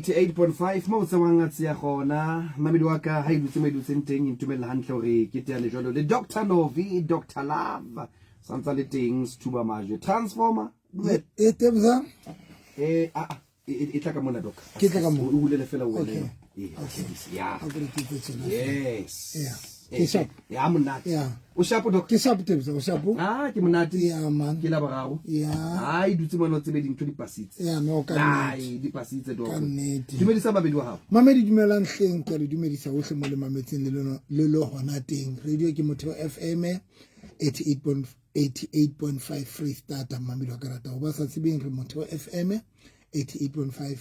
88.5 mo tsewang a tseya gona mamedi wa ka ha e dutse mo e dutseng teng e ntumella hantle hore ke teane jwalo le Dr Novi Dr Love santsa le teng sethuba majwe transformer e e tebza eh a a e tla ka mona doc Ke tla ka mona. o hulele fela wena Okay. eh Okay. ya a kore ke tse tjena yes Yeah. Eh, Ke sharp. ya monate Yeah. o sharp doc Ke sharp tebza o sharp ah ke monate Yeah, man. ke la boraro Yeah. ai dutse mona o tsebe dintho di pasitse Yeah, no, ka nnete. ai di pasitse doc Ka nnete. dumedisa babedi wa gago Mamedi dumelang hleng ke a le dumedisa hohle mo le mametseng le lona le le hona teng. Radio ke Motheo FM 88.8.5 Free Starter mamedi wa karata. Ho ba sa tsebeng re Motheo FM 88.5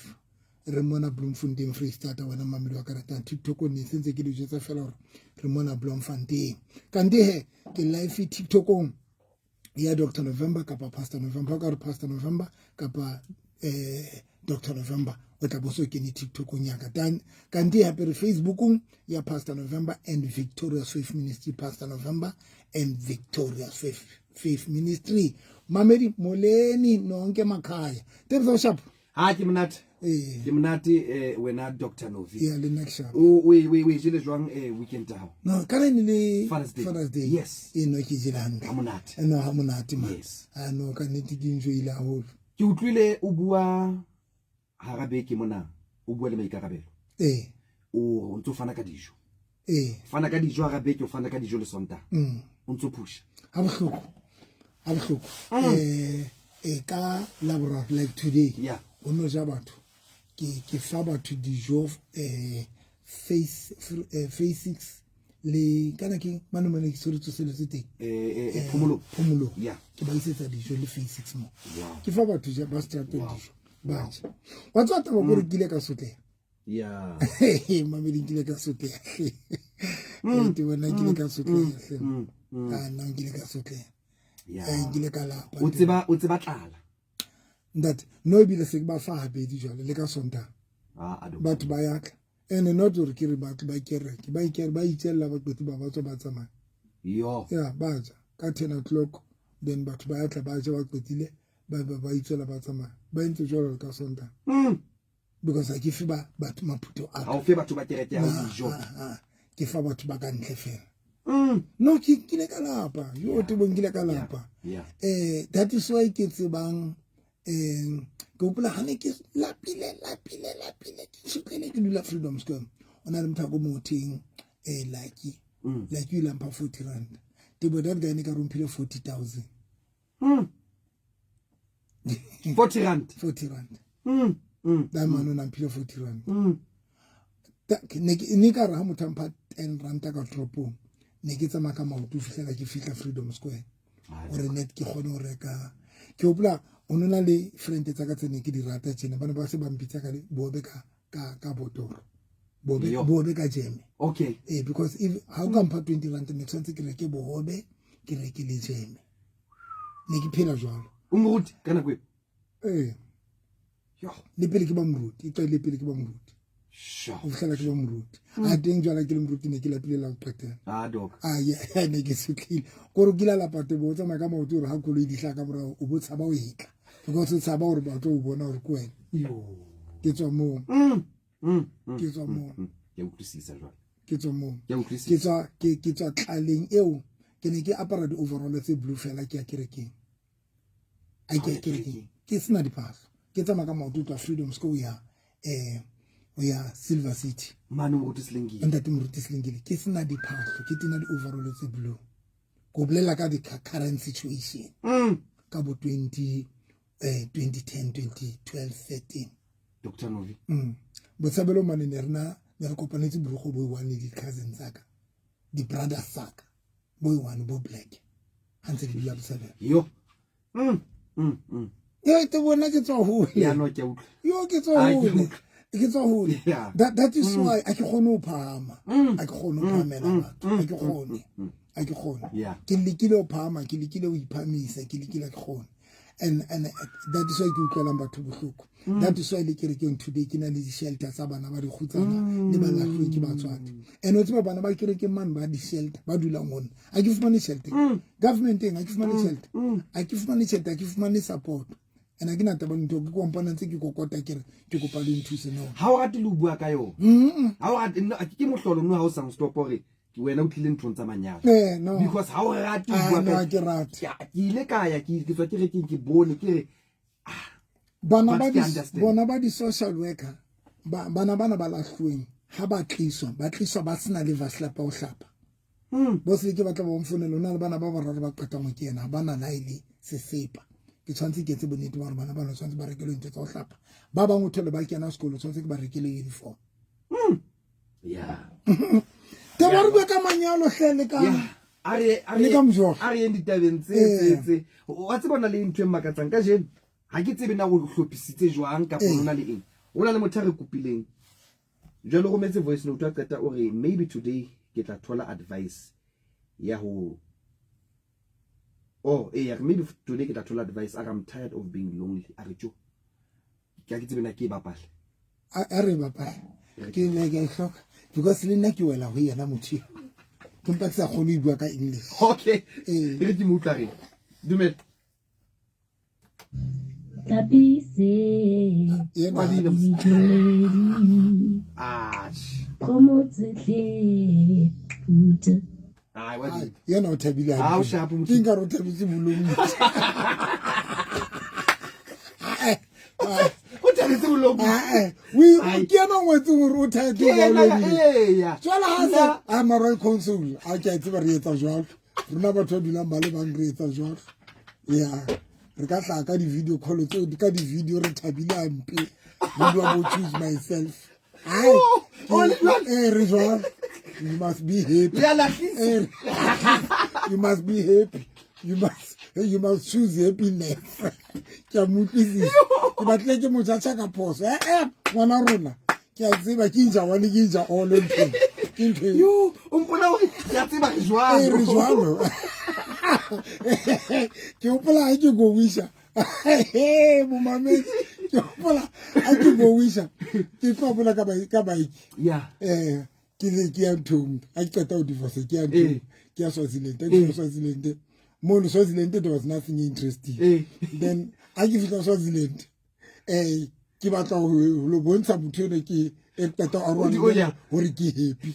re mona Bloemfontein Free Starter wena mamedi wa karata. TikTok ne sentse ke le jwetsa fela hore re mona Bloemfontein. Kante he ke live TikTokong ya Dr November kapa Pastor November o ka re Pastor November kapa Dr November o tla bo so kene TikTokong ya ka kante hape re Facebookong ya Pastor November and Victoria Faith Ministry, Pastor November and Victoria Faith Ministry. Mamedi moleni nonke makhaya tebza o sharp ha ke monate eh ke monate wena Dr Novi ya le next sharp o o e o e jele jwang weekend ya hao no kana ne le Father's Day. Father's Day Yes. e no ke jele hantle Ha monate. no ha monate man Yes. ah no ka nnete ke enjoyile haholo ke utlwile o bua hara beke mona o bua le maikarabelo eh o ntso fana ka dijo eh fana ka dijo hara beke o fana ka dijo le Sontaha o ntso pusha ha bohloko ha bohloko eh ka Laboraro like today Yeah. ho no ja batho ke fa batho dijo face face 6 le kana ke mane mane ke tshweretse tsoseletse teng phomolo phomolo Yeah. ke ba isetsa dijo le face 6 mo Wow. ke fa batho ja ba strateng dijo ba ja wa tswa taba gore ke ile ka sotleha yeah mamedi ke ile ka sotleha ke bona ke ile ka sotleha hle ah nna ke ile ka sotleha yeah ke ile ka lapa o tseba tlala ntate no ebile se ke ba fa habedi jwale le ka Sontaha ah a batho ba ya tla and not hore ke re batho ba kereke ba ikere ba itjella ba qete ba ba tswa ba tsamaya yo ya ba ja ka 10 o'clock then batho ba ya tla ba ja ba qetile ba ba ba itswela ba tsamaya ba entse jwalo le ka Sontaha because ha ke fe ba batho maphutho a ha o fe batho ba kereke ya hao dijo ke fa batho ba ka ntle fela no ke kile ka lapa yo tebong kile ka lapa yeah that is why ke tsebang ke hopola ha ne ke lapile ke sutlele ke dula Freedom Square o na le motho a ko motheng Lucky Lucky o ile a mpha 40 rand tebo that guy ne ka romphile 40,000 40 rand 40 rand that man o na mphile 40 rand ne ka re ha motho a mpha 10 rand ka toropong ne ke tsamaya ka maoto ho fihlela ke fihla Freedom Square gore net ke kgone ho reka ke hopola o no na le friend tsa ka tse ne ke di rata tjena ba ne ba se ba mpitsa ka bobe ka botoro bobe ka jeme okay because if ha o ka mpha 20 rand ne tshwanetse ke reke bohobe ke reke le jeme ne ke phela jwalo o moruti ka nako eo eh yo le pele ke ba moruti e qale pele ke ba moruti sure o fihlela ke ba moruti a teng jwale ke le moruti ne ke lapile la ho qetela ah doc ah yeah ne ke sutlile kore ke ile lapa tebo o tsamaya ka maoto hore ha koloi di hlaha ka morao o bo tshaba ho etla because o tshaba hore batho o bona hore ke wena yo ke tswa moo ke tswa moo ke utlwisisa jwale ke tswa moo ke utlwisisa ke tswa ke tswa tlaleng eo ke ne ke apara di overall tse blue fela ke ya kerekeng a ke ya kerekeng ke sena diphahlo ke tsamaya ka maoto twa Freedom Square ya o ya Silver City mane moruti Selengile ntate moruti Selengile ke sena diphahlo ke tena di overall tse blue go bolela ka di current situation ka bo 20 2010 2012 13 Dr Novi Botshabelo mane ne rena ne re kopanetse borogo bo one le di cousins tsaka di brothers tsaka bo one bo black ha ntse di dula Botshabelo yo yo te bona ke tswa hole ya no ke utlwa yo ke tswa hole ke tswa hole that is why a ke kgone ho phahama a ke kgone ho phahamela batho a ke kgone a ke kgone ke lekile ho phahama ke lekile ho iphamisa ke lekile ke kgone and that is why ke utlwelang batho bohloko that is why le kerekeng today ke na le di-shelter tsa bana ba dikgutsana le ba lahluwe ke batswadi and o tseba bana ba kerekeng mane ba di-shelter ba dulang hona a ke fumane tjhelete governmenteng a ke fumane tjhelete a ke fumane tjhelete a ke fumane support. And ha ke na taba le ntho ke kompana ntse ke kokota ke re ke kopa le nthuse no. Ha o rate le ho bua ka yona. Ha o rate no ke mohlolo no ha o sa stop hore wena o tlile nthong tsa manyalo. Eh no. Because ha o rate ho bua ka ke rate. Ke ile ka ya ke tswa ke rekeng ke bone ke re ah, bana ba di bona ba di social worker ba bana bana ba lahluweng ha ba tliswa ba tliswa ba sena le vaslapa ho hlapa. Bo se ke batla ba mfonela o na le bana ba bararo ba qetang ho kena ba na la ile sesepa ke tshwanetse ke etse bonnete ba gore bana bana tshwanetse ba rekelwe ntho tsa go hlapa ba bangwe thole ba kena sekolo tshwanetse ke ba rekele uniform. Yeah. Te ba re bua ka manyalo hle le ka le ka mjogo a re yeng ditabeng tse tse tse wa tseba na le ntho e makatsang ka jeno ha ke tsebe na o hlophisitse jwang kapa o na le eng o na le motho a re kopileng jwale rometse voice note a qeta o re maybe today ke tla thola advice ya ho oh eh maybe today ke tla thola advice a I'm tired of being lonely a re tjo ke a ke tsebe na ke e bapale a re bapale ke ne ke e hloka because le nna ke wela ho yena motho ke mpa ke sa kgone ho bua ka English. Okay, e re ke mo utlwa re dumela. Tlapise Kgomotsetlhe Phuta. Yena o thabile ke nkare o thabetse bolomi. O thabetse bolomi. Ke yena o ngwetseng gore o thabetse jwale ha se a mara console a ke a tseba re etsa jwalo rona batho ba dulang ba le bang re etsa jwalo ya re ka hlaka ka di-video call tseo ka di-video re thabile hampe re bua bo choose myself. Ai re jwalo you must be happy, you must be happy, you must choose happiness. Ke a mo utlwisisa ke batlile ke mo judge ka phoso eh ngwana rona ke a tseba ke inja one ke inja all ntho ke ntho yo o mpona hore ke a tseba re jwalo re jwalo ke hopola ha ke go wisha momamedi ke hopola ha ke go wisha ke tlo hopola ka bike yeah eh ke le ke ya nthong ha ke qeta ho divorce ke ya nthong ke ya Swaziland ke ya Swaziland mono Swaziland there was nothing interesting then ha ke fihla Swaziland eh ke batla ho lo bontsha motho eno ke e qeta a rona hore ke happy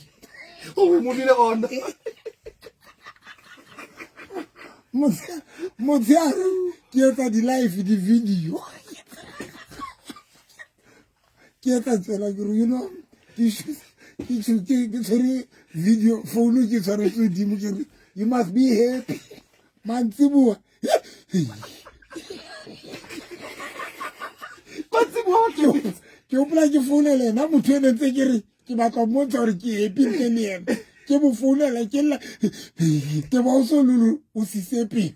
o movile on motshehare ke etsa di-live di-video ke etsa tsela ke re you know ke tshwere video phone ke tshwaretse godimo ke re you must be happy mantsiboa. Ke hopola ke founela ena motho ene ntse ke re ke batla mmontsha gore ke happy ntle le ena ke mo founela ke lla ke ba o so lolo o sise pele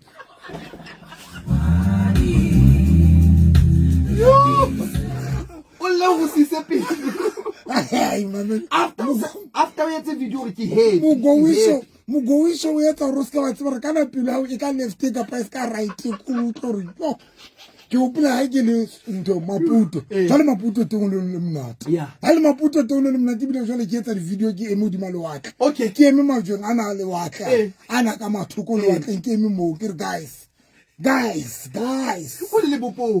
o lle go sise pele after o etse video gore ke happy mogowiso mogowiso o etsa gore o seka wa tseba gore kana pelo ya e ka left kapa e se ka right ko utlwa gore yo ke hopola ha ke le ntho Maputo jwale Maputo teng o le le monate ha le Maputo teng o le monate ebile jwale ke etsa di-video ke eme hodima lewatle ke eme majweng a na lewatle a na ka mathoko lewatleng ke eme moo ke re guys guys guys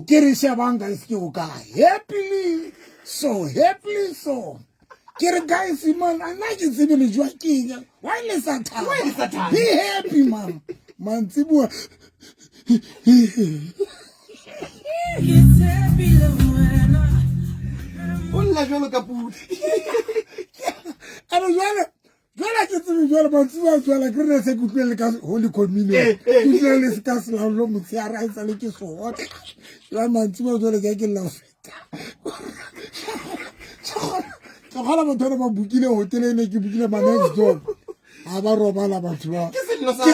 ke re shebang guys ke o kae happily so happily so ke re guys man a nna ke tsebe le jwa ke eng why le sa thaba be happy man mantsiboa o lla jwalo ka pula ane jwale jwale ke tsebe jwale mantsiboa jwale ke re se ke utlwele ka holy communion ke utlwele le se ka selaolo motshehare a e sale ke sootla jwale mantsiboa jwale ke ke lla ho feta ke kgona batho bana ba bukile hotele ene ke bukile ma next door ha ba robala batho ba ke sello sa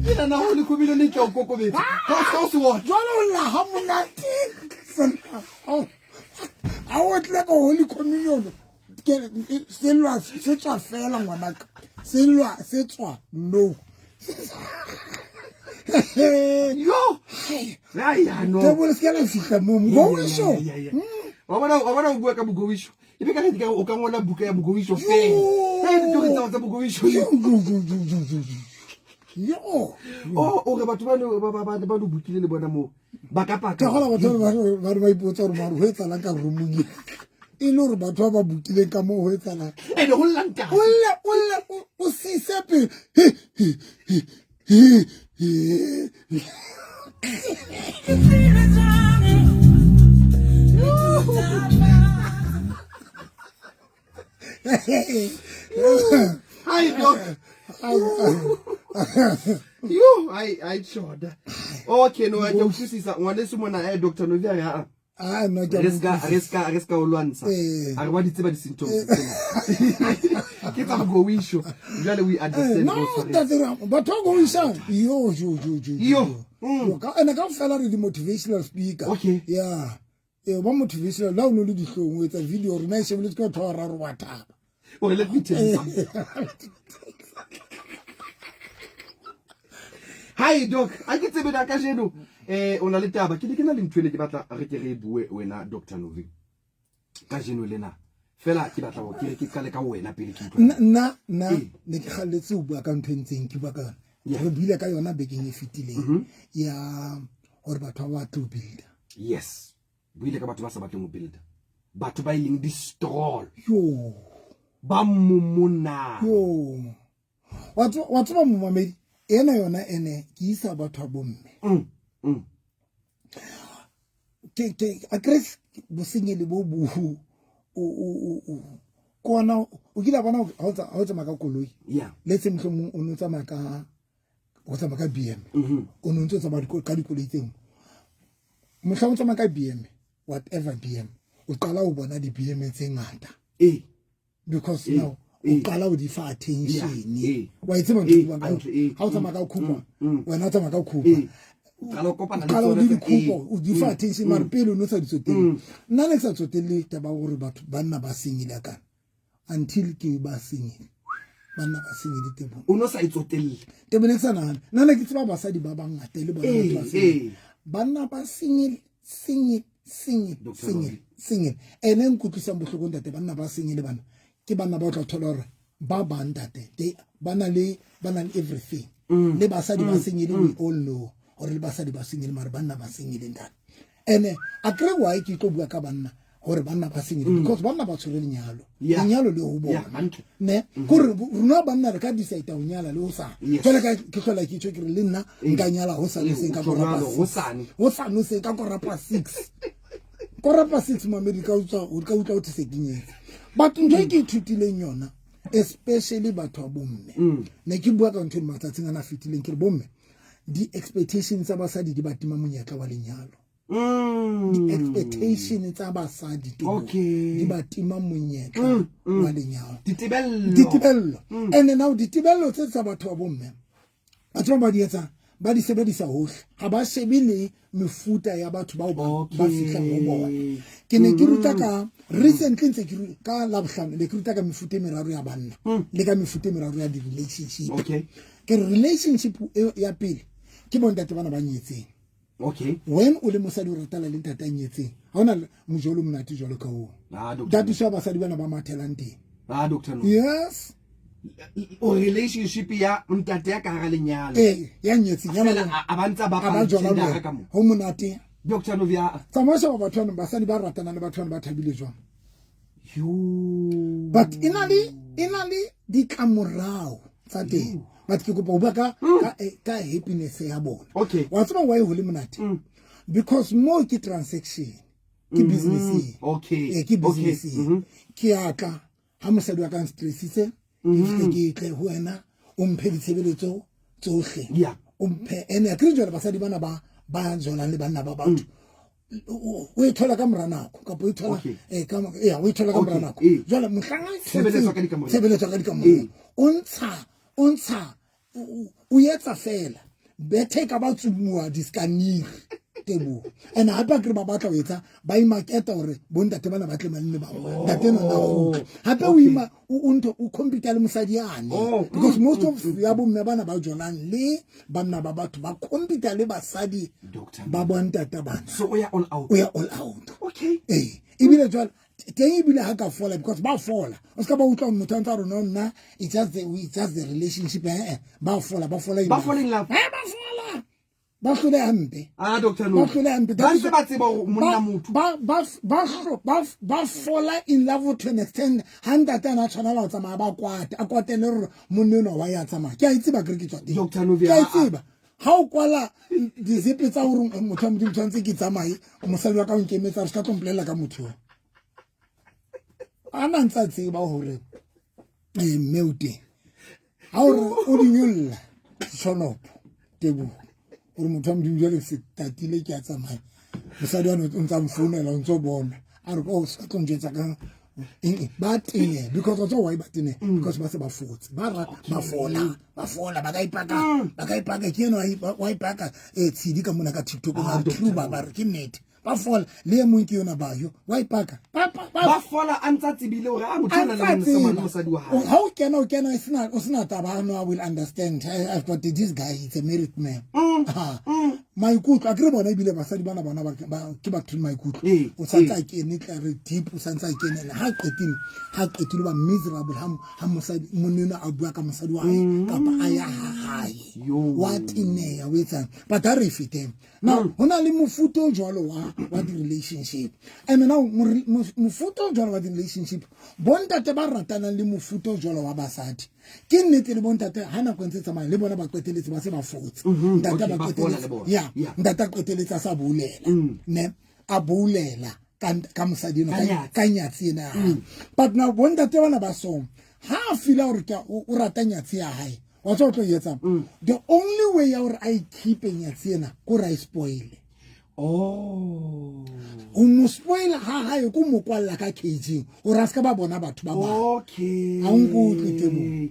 ke nana holy communion e tla o kokobetsa ka o se bona jwale o lla ha monate ha o tle ka holy communion selwa se tswa fela ngwanaka selwa se tswa no yo ya no tebole se ka la fihla mo mogowiso wa bona o bua ka mogowiso e be ka re o ka ngola buka ya mogowiso fela. Ee, ditori tsa tsa bokoisho. Yo, yo, yo, yo, yo, yo, yo. Yo. O o re batho ba no ba ba ba ba no bukile le bona moo ba ka paka. Ka gola batho ba ba ba ba ipotsa gore mare ho etsalang ka roomong e. E le gore batho ba ba bukileng ka moo ho etsalang. Ene ho lla ntate. O lle o lle o- o sise pele. He, he, he, he, he. Hai doc. Yo, ai ai tshoda. Okay, no, ke utlwisisa ngwaneso mona eh Dr. Novi a re ha. Ah, nna ke a Re ska mo re ska re ska o lwantsha. Eh. A re wa di tseba di symptoms tsena. Ke tsa bogoisho. Jwale we understand No, go tshwaretse. ntate Ram, batho ba goisang yo yo yo yo Yo, mm. Yo, ka ene ka fela re di motivational speaker Okay. yeah ee ba motivational la o ne o le dihlong o etsa video rena e shebeletse ke batho ba bararo wa thaba Okay, let me tell you something. Hi doc, a ke tsebe na kajeno eh o na le taba ke ne ke na le ntho ene ke batla re ke re e bue wena Dr. Novi. Kajeno lena fela ke batla hore ke re ke qale ka wena pele ke utlwa. nna nna nna Ee. ne ke kgalletse ho bua ka ntho e ntseng ke bua ka yona Yeah. re buile ka yona bekeng e fetileng ya gore batho ba batle ho builda Yes. Buile ka batho ba sa batleng ho builda. Batho ba e leng di-stroll yo ba momonang. yo wa tseba wa tseba momamedi ena yona ene ke isa batho ba bomme Mm. Mm. ke ke a kre bosenyele bo bo o o o o kona o kile wa bona ha o tsa- ha o tsamaya ka koloi Yeah. le tse mohlomong o ne o tsamaya ka o tsamaya ka BM Mhm. o ne o ntse o tsamaya ka dikoloi tseo mohlang o tsamaya ka BM whatever BM o qala ho bona di-BM tse ngata Eh. because Eh, now o eh. qala ho di fa attention Yeah, eh. wa e tseba ntho Eh, e buang ka hantle, yona eh, ha o tsamaya ka Cooper mm. wena o tsamaya ka Cooper Eh. O qala ho kopana le qala o tsona di tse- dikhupo eh. o di fa attention mare pele o ne o sa di tsotelle nna ne ke sa tsotelle taba ya gore batho banna ba senyile kana until ke ba senyile banna ba senyile tebo O no sa e tsotelle. tebo ne ke sa nahane nna ne ke tseba basadi ba bangata e le bona Eh, batho ba senyile eh. banna ba senyile senyile senyile Dr. senyile Robbie. senyile ene e nkutlwisang bohloko ntate banna ba senyile bana ke banna ba o tla thola hore ba bang ntate they ba na le ba na le everything Mm. le basadi ba senyile we all know hore le basadi ba senyile mare banna ba senyile ntate ene a kry why ke tlo bua ka banna hore banna ba senyile because banna ba tshwere lenyalo Mm. Yeah. lenyalo le ho Yeah, bona hantle. ne kore rona banna re ka decide ho nyala le hosane Yes. jwale ka ke hlola ke tjho ke re le nna nka nyala hosane Ee, seng ka o tjho kora pa jwalo, six. hosane. hosane hoseng ka kora pa six kora pa six mamedi ka utlwa o ka utlwa o the se ke nyetse but ntho e ke ithutileng yona especially batho ba bomme Mm. ne ke bua ka ntho eno matsatsing ana a fetileng ke re bomme di-expectation tsa basadi di ba tima monyetla wa lenyalo Mm. di-expectation tsa basadi Teboho, Okay. di ba tima monyetla wa lenyalo Ditebello. ditebello and now ditebello tse tsa batho ba bomme batho ba ba di etsang ba di sebedisa hohle ha ba shebe le mefuta ya batho bao ba ba Okay. fihlang ho bona ke ne ke ruta ka recently ntse ke ka labohlano ne ke ruta ka mefuta e meraro ya banna le ka mefuta e meraro ya di-relationship Okay. ke re relationship eo ya pele ke bontate bana ba nyetseng Okay. when o le mosadi o ratana le ntate a nyetseng ha hona mojolo o monate jwalo ka oo Ah, Dr. that is why basadi bana ba mathelang teng Ah, Dr. No. yes O relationship ya ntate ya ka hara lenyalo. ee ya nyetseng ya Fela maleng a ba ntse ba a ba jwala le tendera wena. ka mo. ho monate Dr. Novi a. tsamaya o sheba batho bana basadi ba ratanang le batho bana ba thabile jwang Yo. but e na le e na le ditlamorao tsa teng but ke kopa ho bua ka ka, eh, ka happiness ya bona Okay. wa tseba why ho le monate because mo ke transaction ke business e Okay. Eh, ke business Okay. e Mhm. ke a tla ha mosadi wa ka a nstressitse ke fihle ke tle ho wena o mphe ditshebeletso tsohle Yeah. o mphe ene akere jwale basadi bana ba ba jolang le banna ba batho o o e thola ka mora nako kapa o e thola Okay. eh, ka yeah, o e thola ka mora Okay, nako eh. jwale mohlang a e Tshebeletso thotseng- ka dikamoreng. tshebeletso ka dikamoreng Eh. o ntsha o ntsha o- o etsa fela bethe e ka ba tsumuwa diskaniri teboho and hape akere ba batla ho etsa ba imaketa hore bontate bana ba tle malome ba ntate ena na kgutle hape o ima o o ntho o compete le mosadi yane Oh, because most of ya bomme bana ba jolang le banna ba batho ba compete le basadi Doctor. ba bontata bana So o ya all out. o ya all out Okay. ee ebile jwale Teng ebile ha ka fola, because ba fola, o se ka ba utlwa motho a ntse a rona nna, it's just the relationship. Ba fola, ba fola. Ba fall in love. Ba fola, ba hlole hampe. Ah, Dr. Ba No. hlole hampe. Ba ntse ba tseba hore monna motho. Ba fola in love to an extent ha ntate ana a tshwanela ho tsamaya, ba kwate, a kwatele gore monna enwa wa ya tsamaya. Ke a itseba kere ke tswa teng. Dr. Novi, Ke a ha- itseba ha o kwala dizepe tsa gore motho wa Modimo tshwanetse ke tsamaye, mosadi wa ka o nkemetsa re se ka tlo mpolelela ka motho o a na ntse a tseba gore mme o teng. Ha o re o di nyolla ditšhonopo, Tebogo, gore motho wa Modimo jale se tatile, ke a tsamaya, mosadi wane o ntse a mfounela, o ntse o bona a re o se ka tlo njwetsa ka eng. Ba tene because o tswa why ba tene? Because ba se ba fotse, ba ra ba fola, ba fola, ba ka ipaka, ba ka ipaka. Ke eno wa ipaka tshedi ka mona ka TikTok. Ah, ba Dr. true, ba re ke nnete, ba fola. Le e mong ke yona bayo wa ipaka. Ba fola a ntsa tsebile hore a motho A o na le ntsa monna tseba. mosadi wa hae. Ha o kena, o kena o sena taba. No, I will understand. I've got this guy, he's a married man. Ha. Maikutlo a kere bona ebile basadi bana bona ke batho le maikutlo. O santse a kene tla re deep, o santse a kene ha qetile, ha qetile ba miserable ha mosadi monna a bua ka mosadi wa hae kapa a ya ha hae. Yo. Wa teneya, o etsang? But ha re feteng now, ho na le mofuta o jwalo wa di-relationship. And now mofuta o jwalo wa di-relationship, bontate ba ratanang le mofuta o jwalo wa basadi, ke nnete le bontate ha nako e ntse e tsamaya le bona ba qeteletse ba se ba fotse. Ntate Okay, ba ba fola qeteletse le bona. Ya, ntate a qeteletse a sa boulela, ne a boulela ka mosadi eno. Ka nyatsi. Ka nyatsi ena ya hae. But now bontate bana ba so ha a feela hore o rata nyatsi ya hae, wa tswa o tlo e etsang? The only way ya hore a e keep-e nyatsi ena ke hore a e spoile. Oh. O mo spoila ha hae ko mo kwalla ka cageng hore a se ka ba bona batho ba bang. Ha o nkutlwe, Teboho.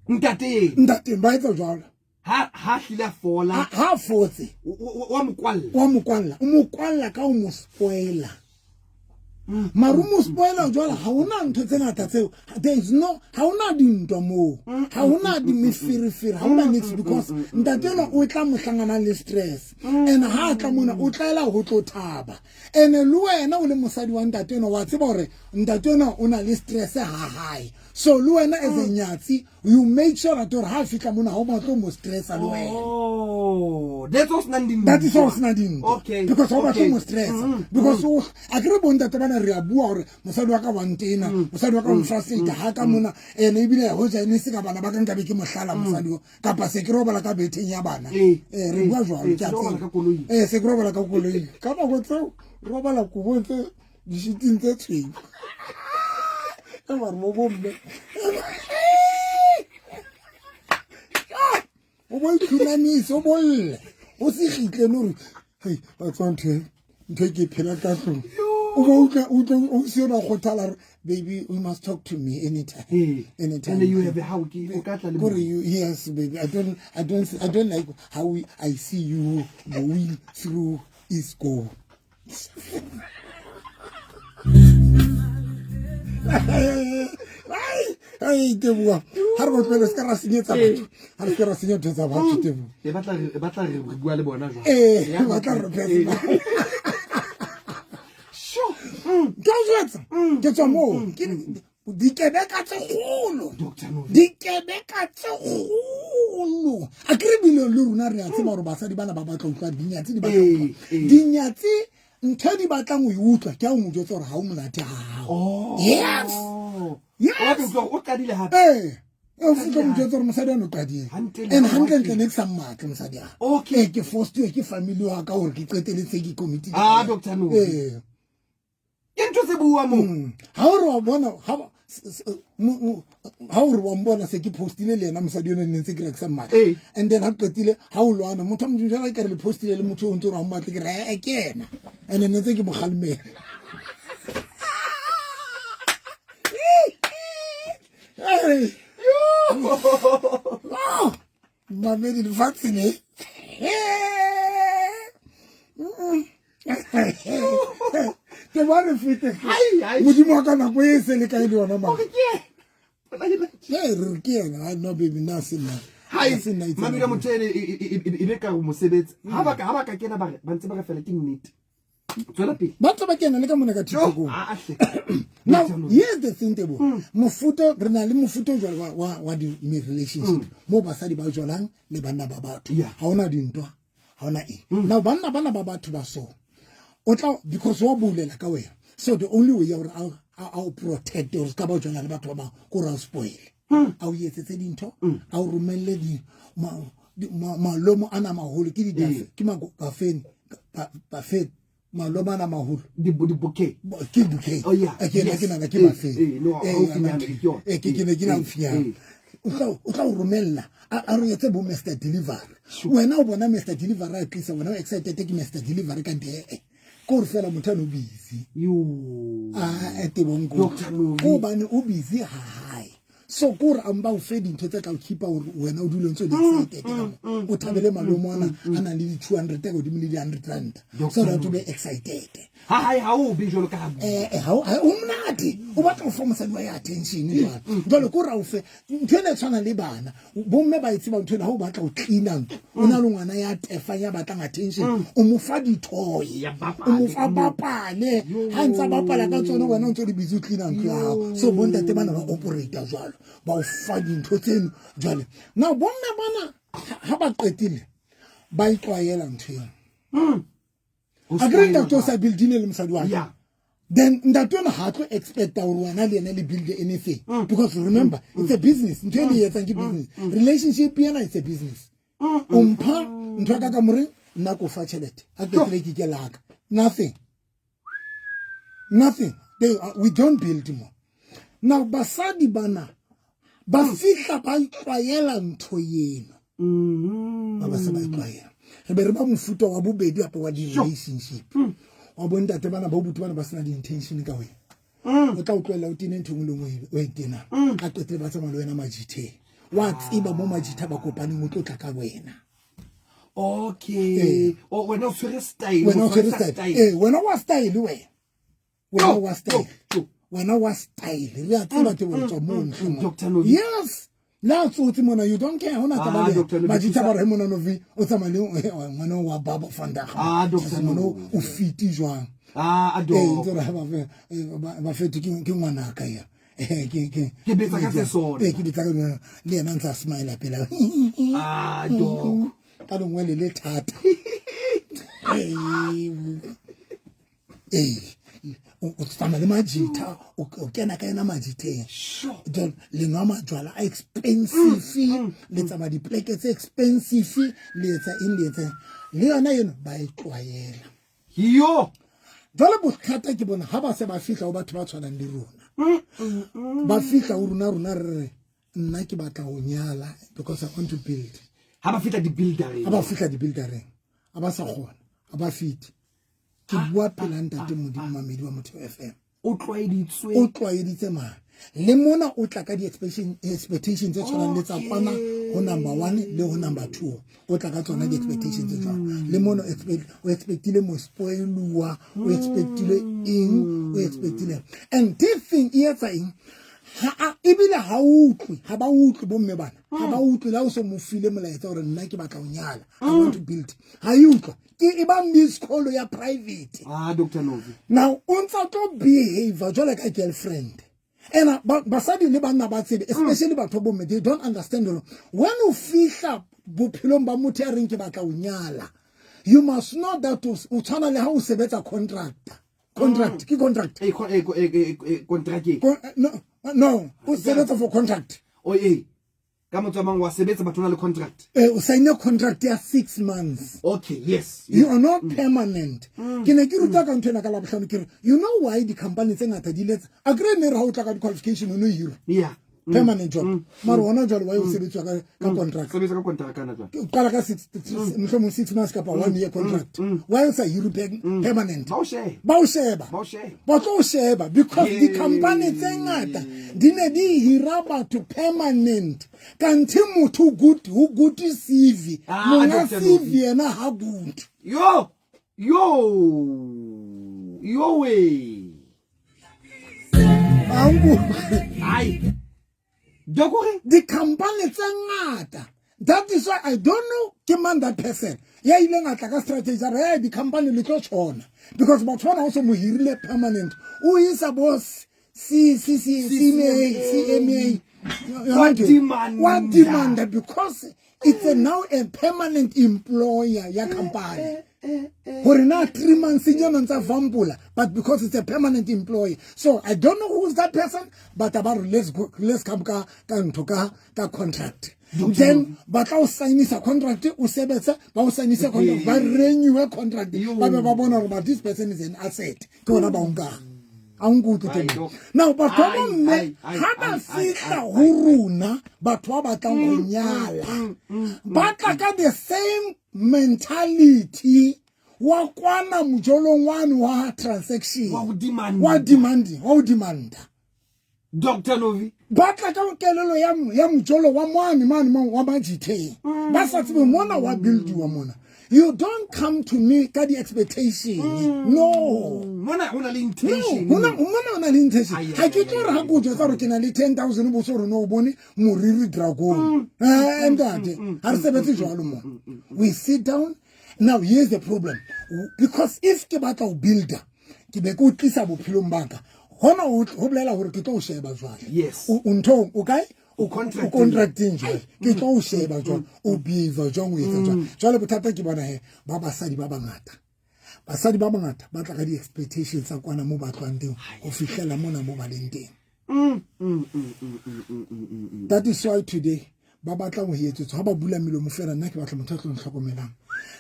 Ntate. Ntate ba etsa jwalo. Ha hlile a fola. Ha fotse. Wa mo kwalla. Wa mo kwalla, o mo kwalla ka o mo spoila. Mara o mo spoila jwalo, ha hona ntho tse ngata tseo. There is no, ha hona dintwa moo, ha hona di meferefere, ha hona niks, because ntate enwa o tla mo hlangana le stress, and ha a tla mona o tlaela ho tlo thaba. And le wena o le mosadi wa ntate enwa, wa tseba hore ntate enwa o na le stress ha hae, so le wena as a nyatsi you make sure that hore ha a fihla mona ha o batle ho mo stressa le wena. Oh, that's also senang dintwa. That is how sena dintwa. Because ha o batle mo stressa, because o a kere bontate bana re a bua hore mosadi wa ka wa ntena, mosadi wa ka o mfrustrate ha ka mona, ene ebile hoja ene se ka bana ba ka nkabe ke mohlala mosadi o, kapa se ke robala ka betheng ya bana. Re bua jwalo, ke a se robala tseba. ka koloing. Se ke robala ka koloing ka nako tseo, robala kobong tse dishiting tse tshweu e bare mo bomme o bo itlhunamise, o bolle, o se gitle le gore hei wa tswa ntho e ke phela ka tlong, o bo utlwe o se yona kgothala re baby, you must talk to me anytime. Anytime. And you have a how ke o ka tla le Kore mo. you, yes baby, I don't like how I see you going through is go. Ai, Teboa, ha re botlwele se ka ra senyetsa batho, ha re se ka ra senya ntho tsa batho, Teboa. E batla re bua le bona jwang? Ee, ba tla re personal. Sure. Ke a jwetsa, ke tswa moo ke dikebeka tse kgolo. Dr. Novi. Dikebeka tse kgolo, a ke re bile le rona re a tseba gore basadi bana ba batla utlwa dinyatsi, di batla utlwa dinyatsi, ntho e di batlang ho e utlwa ke a o mo jwetsa gore ha o monate ha hao. Oh. Yes. Yes. O batla utlwa hore o qadile hape. Ee, o fitlha mo jwetsa gore mosadi ano qadile. Hantle And le hantlentle ne ke sa mmatle mosadi a. Ee, ke forced ke family wa ka gore ke qeteletse ke committee. Ah, Dr. Novi. Ee. Ke ntho tse bua mo. Ha o re wa bona ha o re wa mbona se ke postile le yena mosadi yone ne ntse ke re ke sa mmatle. And then ha qetile ha o lwana motho a Modimo jwale ka re le postile le motho o ntse o re ha o mmatle, ke re ke ena, and ne ntse ke mo kgalemela. Hey. Oh, mamedi lefatshe le ke ba re fete. Ai, ai. Modimo wa ka nako e se le kae le yona mara? Ke ena. Ee, re re ke ena. Ai, no baby, nna se nna. Hai, Ha se nna itseng. mamedi wa motho ene e be ka re mosebetsi. Ha ba ka kena ba re ba ntse ba re fela ke nnete. Tswela pele. Ba tla ba kena le ka mona ka TikTokong. Ah, ah, hle. Now, Dr. Novi. here's the thing, Tebo. Mofuta, re na le mofuta o jwalo wa di relationship mo basadi ba jwalang le banna ba batho. Ha hona dintwa, ha hona eng. Now, banna bana ba batho ba so. O tla, because wa bulela ka wena. So the only way ya hore a o protect hore se ka ba jwala le batho ba bang, ke hore a o spoil. A o etsetse dintho, a o romelle di, ma, di, ma, malomo ana maholo, ke di dafe, ke bafeni, ba, bafeni. Malomo ana maholo. Di bouquet. Ke bouquet. Oh, yeah. Ke Yes. ke nana ke bafeni. No, haufinyana, ke yona. Ke ne ke le haufinyana. O tla o romella, a re etse bo Mister Delivery. Wena o bona Mister Delivery a tlisa, wena o excited ke Mister Delivery ka ntle, Ke hore fela motho ano busy. Yo. Ah, Tebong ko. Doctor Novi. Ko hobane o busy ha hae. So ke hore a mpa o fe dintho tse tla o keep-a hore wena o dule o ntse o le excited ka mo. O thabele malomo ana, a nang le di 200 ka hodimo le di 100 rand. Doctor So that o Novi. be excited. Ha hae ha o be jwalo ka ha bua. Ha o, ha o monate. O batla ho fa mosadi wa ya attention jwalo. Jwalo ke hore a o fe ntho ena e tshwana le bana. Bomme ba e tseba ntho ena, ha o batla ho clean-a ntlo, o na le ngwana ya tefang ya batlang attention, o mo fa di-toy. Ya bapale. O mo fa bapale. Ha ntsa bapala ka tsona, wena o ntse o le busy o clean-a ntlo ya hao. So bontate bana ba operate jwalo, ba o fa dintho tseno jwale. Now bomme bana ha ba qetile ba itlwaela ntho eno. Ho A kere spoil ntate o jwalo. sa buildile le mosadi wa hae. Then ntate ona ha tlo expecta hore wena le yena le build anything. Because remember, it's a business. Ntho e le etsang ke business. Relationship yena it's a business. O mpha ntho ya ka ka moreng, nna ke o fa tjhelete. Ha ke qetile ke ikela haka. Nothing. Nothing. We don't build more. Now basadi bana ba fihla ba itlwaela ntho eno. Ba ba se ba itlwaela. Re be re ba mofuta wa bobedi hape wa di-relationship. Wa bontate bana ba bobuti bana ba sena di-intention ka wena. O tla o tlohella o tene ntho e nngwe le nngwe o e tenang. A qetelle ba tsamaya le wena majitheng. Wa tseba mo majitha ba kopaneng o tlo tla ka wena. Okay. Oh, wena o tshwere style, Wena o o tshwere tshwere style. style. Wena wa style wena. Wena Yo, wa style. yo, yo. Wena wa style. Re a tseba te bo tswa mo ntlong. Doctor Novi. Yes. La tsotsi mona, you don't care. Hona taba le Doctor Novi, Majitha thusa. ba re mona Novi, o tsamaya le ngwana wa Baba Vandag. Doctor Ngwana Novi. o fiti jwang? Doc. Ntse re ha ba fe, ba fete ke ngwana ka ya. Ke, ke, Ke betsa ka ke, tse sona. Ke betsa ka yona. Le yena ntse a smile pela. Doc. Ka lengwe le le thata. O tsamaya le majitha, o kena ka yena majitheng. Jwale, le nwa majwala a expensive, le tsamaya dipleke tse expensive, le etsa eng, le etsa eng. Le yona eno ba e tlwaela. Yo! Jwale bothata ke bona ha ba se ba fihla ho batho ba tshwanang le rona. Ba fihla ho rona, rona re re, nna ke batla ho nyala because I want to build. Ha ba fihla di-buildereng. Ha ba fihla di-buildereng, ha ba sa kgona, ha ba fete. Ke bua pela ntate Modimo Mamedi wa Motheo FM. O tlwaeditswe. O tlwaeditse mang? Le mona o tla ka di-expectation tse tshwanang le tsa kwana ho number 1 le ho number 2. O tla ka tsona di-expectation tse jwang. Le mona o expectile mo spoiluwa, o expectile eng, o expectile. And this thing e etsa eng? Ha a, ebile ha utlwe, ha ba utlwe bomme bana. Ha ba utlwe la o so mo file molaetsa hore nna ke batla ho nyala. I want to build. Ha e utlwa. Ke e ba miss call ya private. Doctor Novi. Now o ntsa tlo behave jwalo ka girlfriend. Ena basadi le banna ba tsebe, especially batho ba bomme, they don't understand hore when o fihla bophelong ba motho ya reng ke batla ho nyala, you must know that o tshwana le ha o sebetsa contract. Contract, ke contract. Contract e. No, no, o sebetsa for contract. O e. Ka motho mang wa sebetsa batho na le contract. O sign contract ya 6 months. Okay, yes. You are not permanent. Ke ne ke ruta ka ntho ena ka Labohlano ke re, you know why di company tse ngata di letsa? A kry ne re ha o tla ka di qualification o no hira. Permanent job. Mara hona jwale why o sebetswa ka contract? Sebetsa ka contract kana jwale. Ke qala ka 6, mohlomong 6 months kapa 1 year contract. Why o sa hire permanent? Ba o sheba. Ba o sheba. Ba o sheba. Ba tlo o sheba because Yay. di company tse ngata di ne di hira batho permanent. Kanthe motho good, ho good CV. Monga Doctor CV Novi. yena ha good. Yo! Yo! Yo we. Angu. Ai. Dokore di company tse ngata That is why I don't know ke mang that person ya ileng a tla ka strategy a re hey di-company le tlo tshona because batho bana o so mo hirile permanent o isa bo C C C CMA CMA Wa demanda. wa demanda because it's a now a permanent employer ya company gore na 3 months nyana ntsa vampola, but because it's a permanent employee. So I don't know who's that person, but about let's go, let's come ka ntho ka contract, then ba tla o signisa contract, o sebetsa, ba o signisa contract, ba renew contract, ba be ba bona gore, but this person is an asset, ke bona ba o nkang a nkutlwe. Ai, Teng Doc. now batho ba Ai, bomme ai, ai, ha ba ai, ai, fihla ai, ho rona, batho ba batlang go nyala ba tla ka the same mentality wa kwana mojolong wane wa transaction. Wa ho demanda. Wa demanding, wa ho demanda. Dr Novi. Ba tla ka kelelo ya mojolo wa mane mane mo wa majitheng ba sa tsebe mona wa buildiwa mona. You don't come to me ka di-expectation, no. Mona ho na le No, intention. hona mona o na le intention. Ai, Ha ai, ke ai, tlo ai, re ha ai, ke o jwetsa gore ke na le 10 000 bo se gore no o bone moriri dragon. Ntate, ha re sebetse jwalo mo. We sit down. Now here's the problem, because if ke batla ho builder, ke be ke o tlisa bophelong ba ka, hona ho bolela hore ke tlo o sheba jwale. O nthong o kae? O contracting. O contracting jwale, ke tlo o sheba jwale, o behave jwang, o etsa jwang. Jwale bothata ke bona he ba basadi ba bangata, basadi ba bangata ba tla ka di-expectations tsa kwana mo ba tlwang teng ho fihlela mona mo ba leng teng. That is why today ba batla ho etsetswa ha ba bula melomo fela: nna ke batla motho a tlo ntlhokomelang,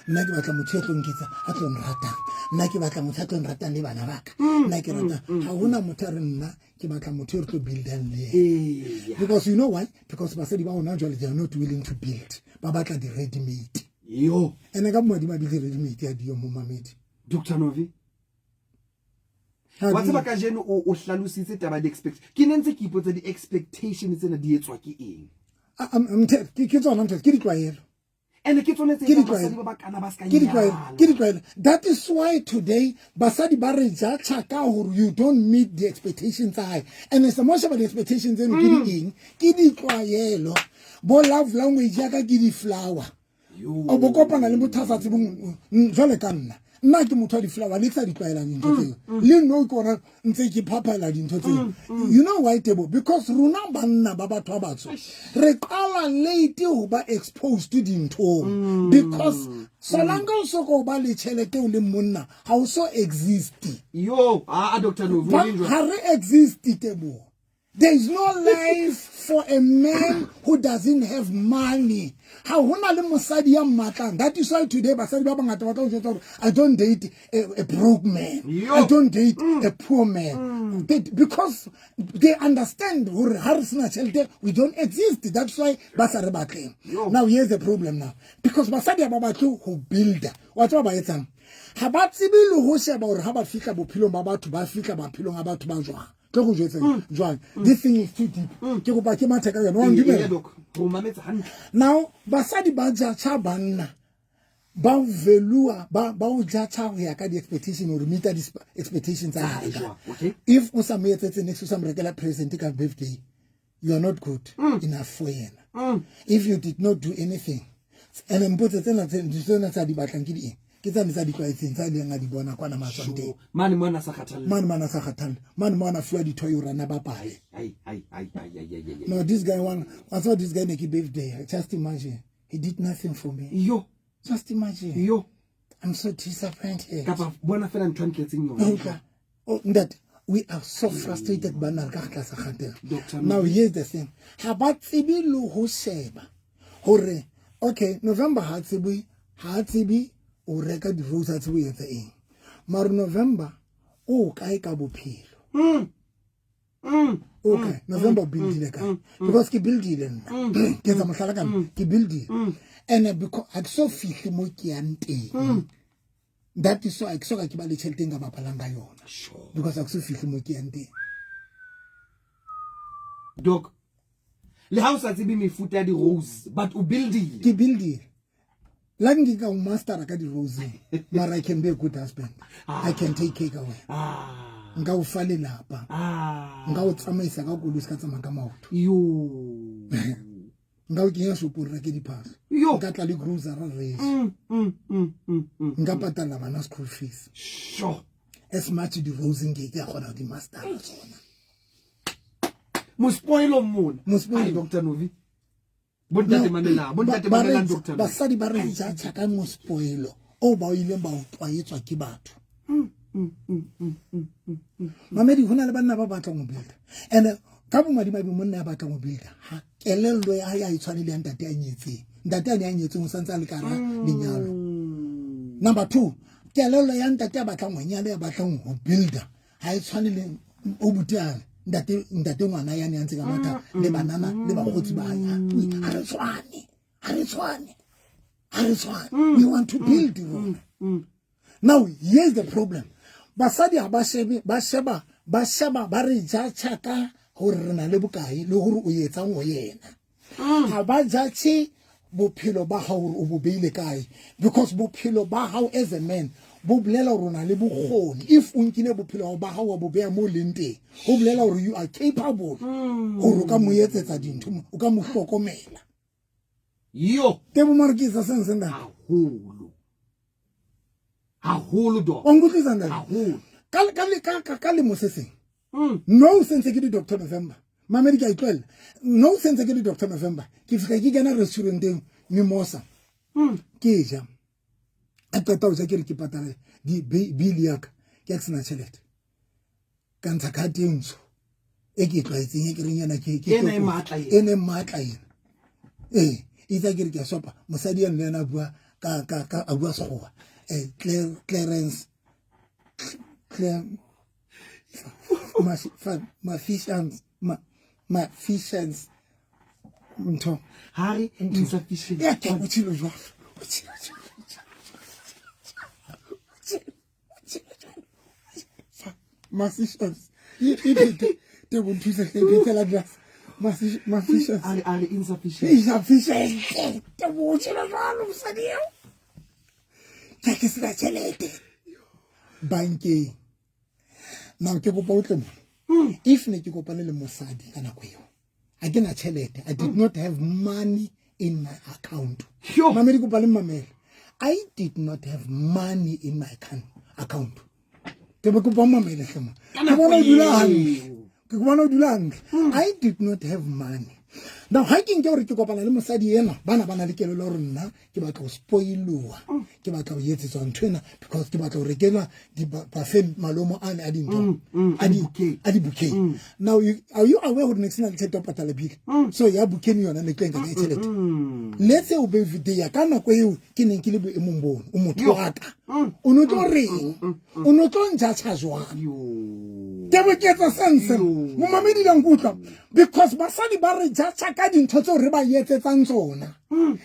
nna ke batla motho ya tlo nketsa, a tlo nratang, nna ke batla motho a tlo nratang le bana ba ka, nna ke rata. Ha hona motho a re nna ke batla motho e re tlo buildang le yena. Because you know why? Because basadi ba hona jwale, they are not willing to build, ba batla di-ready made. Yo. Ene ka bomadimabe di-ready made ya diyo mo mamedi. Dr Novi. Ha Wa di- tseba, kajeno o hlalositse taba di-expect, ke ne ntse ke ipotsa di-expectation tsena di etswa ke eng. Ke tsona ntho, ke ditlwaelo. And ke tsone tse Ke etsang ditlwaelo. basadi ba bakana ba ska Ke ditlwaelo. nyala. Ke ditlwaelo. That is why today basadi ba re judge ka hore you don't meet the expectations tsa hae, and se mo sheba di-expectations tseno ke di eng? Ke ditlwaelo. Bo love language ya ka ke di-flower. Yo. O bo kopana le motho a sa tsebeng jwale ka nna, nna ke motho wa di-flower, le ke sa di tlwaelang dintho tseo, le nno ke ona ntse ke phaphaela dintho tseo. You know why, Tebo? Because rona banna ba batho ba batsho re qala late ho ba exposed to dinthong, because solange o so ko ba le tjhelete o le monna, ha o so exist. Yo, ah, Dr Novi, o leng jwang? Ha re exist, Tebo. There is no life for a man who doesn't have money. Ha hona le mosadi ya mmatlang. That is why today basadi ba bangata ba tla o jwetsa hore I don't date a broke man. Yo. I don't date a poor man. Because they understand hore ha re sena tjhelete, we don't exist. That's why ba sa re batleng. Yo. Now here's the problem now. Because basadi ha ba batle ho builder. Wa tseba ba etsang? Ha ba tsebe le ho sheba hore ha ba fihla bophelong ba batho, ba fihla maphelong a batho ba jwang. Tlo go jwetsa jwang. This thing is too deep. Ke kopa ke mathe ka yona. Wa Ee, ntumella? ee, Doc, re o mametse hantle. Now basadi ba judge banna, ba o value, ba o judge ho ya ka di-expectation, hore meet di-expectations tsa hae. Jwang, okay. If o sa mo etsetse next, o sa mo rekela present ka birthday, you are not good enough for yena. If you did not do anything, and mpotse tsena tsena tsa di batlang ke di eng? Ke tsane tsa di tlwaetseng, tsa ileng a di bona kwana matswang teng. Mane mona sa kgathalle. Mane mane a sa kgathalle, mane mane a fuwa dithoy hore a na bapale. Ai, ai, ai, ai, ai, ai, ai. No, this guy one, I saw this guy ne ke birthday, just imagine, he did nothing for me. Yo. Just imagine. Yo. I'm so disappointed. Kapa bona fela ntho a ntletseng yona. Utlwa. Oh, ntate, we are so frustrated, banna re ka tlasa kgatello. Dr. Now here's the thing, ha ba tsebe le ho sheba hore okay, November ha tsebe, ha tsebe o reka di-rose, ha tsebe o etsa eng, mare November o kae ka bophelo? O kae November? O buildile kae? Because ke buildile nna, ke etsa mohlala ka nna, ke buildile, and because ha ke so fihle mo ke yang teng, that is why ke so ka ke ba le tjhelete e nka bapalang ka yona. Because ha ke so fihle mo ke yang teng. Doc, le ha o sa tsebe mefuta ya di-rose, but o buildile. Ke buildile la nke ka o mastera ka di-roseng, mara I can be a good husband, I can take care away. Nka o fa lelapa. Nka o tsamaisa ka koloi, se ka tsamaya ka maoto. Yo. Nka o kenya shopong reke diphahlo. Yo. Nka tla le grocery re je. Nka patalla bana school fees. Sure. As much di-rose nke ke a kgona go di mastera tsona. Mospoilo mona. Mospoilo. Ai, Dr. Novi. Bontate mamelang, bontate mamelang Dr. Novi. Basadi ba re judge ka mospoilo o ba o ileng ba o tlwaetswa ke batho. Mamedi, ho na le banna ba batlang ho builda. And ka bomadimabe monna ya batlang ho builda, ha kelello ya hae ha e tshwane le ya ntate a nyetseng. Ntate a ne a nyetseng o santse a le ka hara lenyalo. Number 2, kelello ya ntate a batlang ho nyala, ya batlang ho builda, ha e tshwane le o butiane. Ntate, ntate ngwana ya ne a ntse ka matha le banana le bakgotsi ba hae. Ha re tshwane, ha re tshwane, ha re tshwane. We want to build rona. Now here's the problem. Basadi ha ba shebe, ba sheba, ba sheba, ba re judge ka hore re na le bokae le hore o etsang ho yena. Ha ba judge bophelo ba hao hore o bo beile kae, because bophelo ba hao as a man bo bolela hore o na le bokgoni. If o nkile bophelo ba hao wa bo beha mo leng teng, ho bolela hore you are capable hore o ka mo etsetsa dintho, o ka mo hlokomela. Yo. Tebo mare ke etsa seng seng ntate? Haholo. Haholo, Doc. Wa nkutlwisa ntate? Haholo. Ka lemo se seng. No sentse ke di Doctor November. Mamedi ke a itlwaela. No sentse ke di Doctor November. Ke fihla ke kena restauranteng Mimosa. Ke ja. A qeta ho ja ke re ke patala di bill ya ka. Ke a ke sena tjhelete. Ka ntsha card e ntsho e ke e tlwaetseng, e ke reng yena ke Ena e tlo- matla ena. Ena e matla ena. Ee, itse ke re ke a sopa. Mosadi eno le yena a bua ka, ka, ka, a bua Sekgowa. Clarence, Claire, Maficians, Maficians, ntho. Hare, insufficient. Ya, ke botshelo jwalo. Botshelo jwalo. Maficians. E phete, Tebo nthuse hle, e phete la tlase. Maficians. A re insufficient. Insufficient. Tebo botshelo jwalo, mosadi eo. Ke ke sena tjhelete bankeng. Now ke kopa o tle mona. If ne ke kopane le mosadi ka nako eo, ha ke na tjhelete, I did not have money in my account. Sure. Mamedi, kopa le mamele. I did not have money in my account. Ke be kopa o mamele hle mo. Ka Ke nako bona o dula eo. hantle. Ke bona o dula hantle. I did not have money. Now ha ke nke hore ke kopana le mosadi ena, bana ba na le kelello ya hore nna ke batla ho spoiloa, ke batla ho etsetswa ntho ena because ke batla ho rekelwa di ba fe malomo ane a dintho, A di-bouquet. a di-bouquet. Now are you aware hore ne ke sena le tjhelete ya ho patala bill? So ya bouquet ni yona ne tlo nka ka tjhelete. Let's say o be video ka nako eo ke neng ke le boemong bono, o motho wa ka. O no tlo reng? O no tlo njatjha jwang? Yo. Tebo ke etsa sense. Yo. Momamedi la nkutlwa. Because basadi ba re judge ka dintho tseo re ba etsetsang tsona.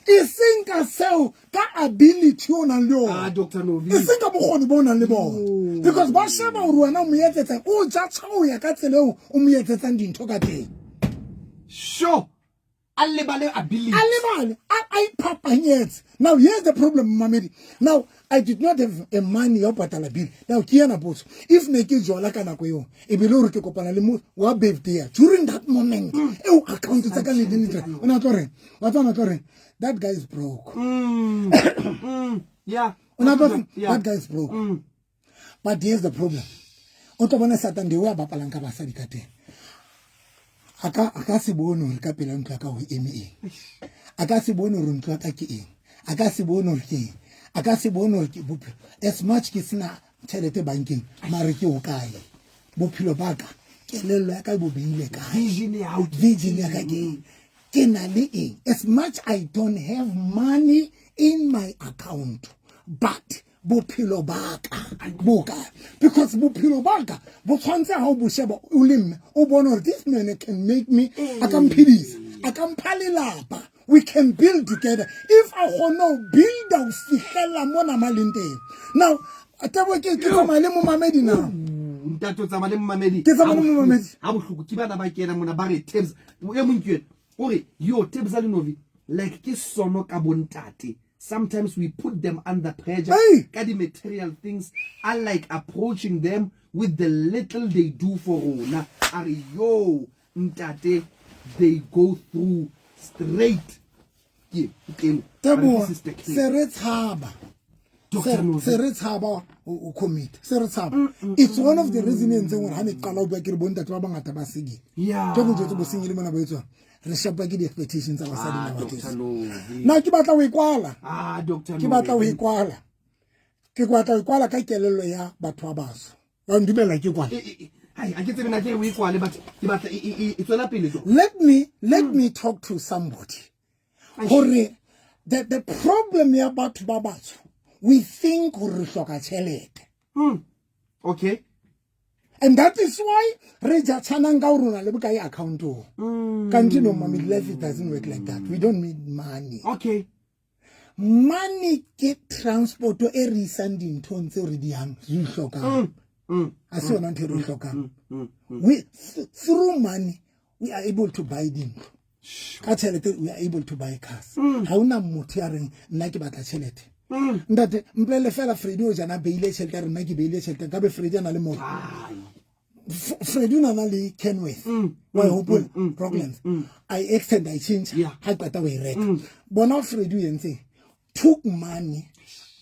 E seng ka seo, ka ability o nang le yona. Doctor Novi. E seng ka bokgoni bo o nang le bona. Yo. Because ba sheba hore wena o mo etsetsang, o judge ho ya ka tsela eo o mo etsetsang dintho ka teng. Sure. A lebale ability. A lebale, a iphapanyetse. Now here's the problem, Mamedi. Now I did not have a money ya ho patala bill. Now ke ena potso. If ne ke jola ka nako eo, e be le hore ke kopana le motho wa birthday during that moment, eo account tsa ka le di le, o na tlo reng? Wa tseba o na tlo reng? That guy is broke. O na tlo reng? That guy is broke. But here's the problem. O tlo bona Satan the way a bapalang ka basadi ka teng. A ka se bone hore ka pela ntlo ya ka ho eme eng. A ka se bone hore ntlo ya ka ke eng. A ka se bone hore ke eng. A ka se bone hore ke bophelo. As much ke sena tjhelete bankeng, mare ke hokae? Bophelo ba ka, kelello ya ka e bo beile kae? Vision ya hao ke Vision ya ka ke eng? Ke na le eng? As much I don't have money in my account, but bophelo ba ka bo kae? Because bophelo ba ka bo tshwantse ha o bo sheba o le mme, o bone hore this man can make me, a ka mphedisa, a ka mpha lelapa. We can build together. If I kgone ho build ho fihlella mona ma leng teng. Now, tabo ke tsamaya le momamedi na? Ntate o tsamaya le momamedi. Ke tsamaya le momamedi. Ha bohloko ke bana ba kena mona ba re Tebs, e mong ke yena. O re, yo Tebs le Novi, like ke sono ka bontate. Sometimes we put them under pressure. Hey! Ka di material things, I like approaching them with the little they do for rona. A re, yo, ntate, they go through Straight. Ke ke Teboho se re tshaba. Se re tshaba o commit. Se re tshaba. It's one of the reason e entseng gore ha ne qala ho bua ke re bontate ba bangata ba sengile. Ke go jwetse bo sengile mona ba etswang. Re shapa ke di-expectations tsa basadi nowadays. Na ke batla ho e kwala. Ke batla ho e kwala. Ke batla ho e kwala ka kelello ya batho ba batsho. Wa ndumela ke kwala. Hai, a ke tsebe na ke o e kwale but ke batla e tswela pele. Let me talk to somebody. Hore the problem ya batho ba batsho, we think hore re hloka tjhelete. Okay. And that is why re jatshana ka rona le bokae account-ong. Kanti no, mommy, life it doesn't work like that. We don't need money. Okay. Money ke transport e re isang dinthong tseo re di yang re di hlokang. A se yona ntho e re e hlokang. We through money we are able to buy dintlo. Ka tjhelete we are able to buy cars. Ha hona motho ya reng nna ke batla tjhelete. Ntate mpolelle fela Freddy o jana beile tjhelete a re nna ke beile tjhelete nkabe Freddy a na le molo. Freddy o na na le Kenworth. Wa e hopola? Rocklands. I extend I change ha qeta ho e reka. Bona Freddy o entseng? Took money.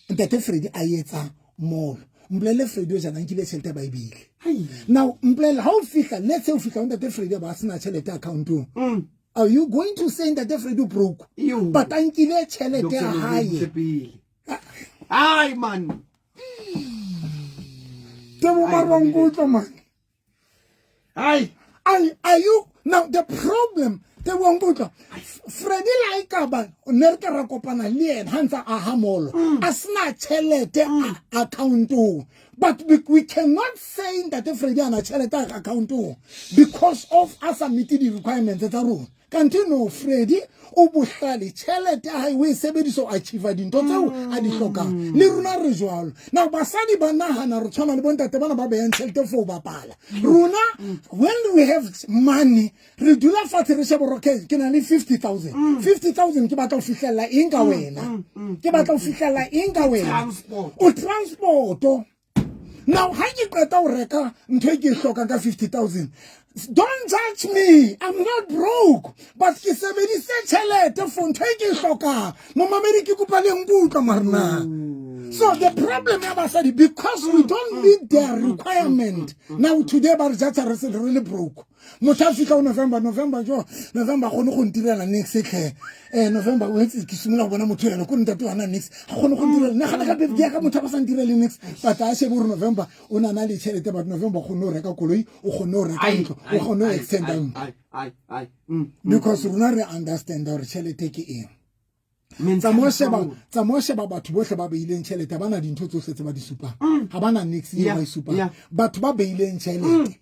Ntate Freddy a etsa mall. Mpolelle Freddy o jana nkile tjhelete ba e beile. Now mpolelle ha o fihla, let's say o fihla ntate Freddy ba sena tjhelete account-ong. Are you going to say ntate Freddy broke? But a nkile tjhelete ya hae. Ai man. Tebo Marwankutlwa man. Ai. Are you now the problem? Tebo Nkutlwa. Freddy la ekaba ne re ka ra kopana le yena ha ntsa aha molo. A sena tjhelete account-ong. But we cannot say that Freddy ana tjhelete account-ong because of us meeting the requirements tsa rona. Kanti no Freddy o bohlale tjhelete ya hae o e sebedisa ho achieve dintho tseo a di hlokang. Le rona re jwalo. Now basadi ba nahana re tshwana le bontate bana ba behang tjhelete for ho bapala. Rona when we have money re dula fatshe re shebe hore okay ke na le 50,000. 50,000 ke batla ho fihlella eng ka wena? Ke batla ho fihlella eng ka wena? Transport. O transport. Now ha ke qeta ho reka ntho e ke e hlokang ka 50,000, don't judge me, I'm not broke, but ke sebedise tjhelete for ntho e ke e hlokang. Momamedi ke kopa le nkutlwa mare na. So the problem ya basadi, because we don't meet their requirement. Now today ba re judge re se re le broke. Motho a fihla ho November, November jo, November kgone go ntirela next tlhe. November o etse ke simolola go bona motho ena ko ntate wa na next. Ha kgone go ntirela. Nna gana ka birthday ya ka motho a ba sa ntirele next. But a shebe hore November o na na le tjhelete, but November o kgonne ho reka koloi, o kgonne ho reka ntlo, o kgonne ho extend ntlo. Because rona re understand hore tjhelete ke eng. Tsa mo sheba batho bohle ba beileng tjhelete, ha bana dintho tsohle tse ba di supang. Ha bana niks eo ba e supang. Batho ba beileng tjhelete.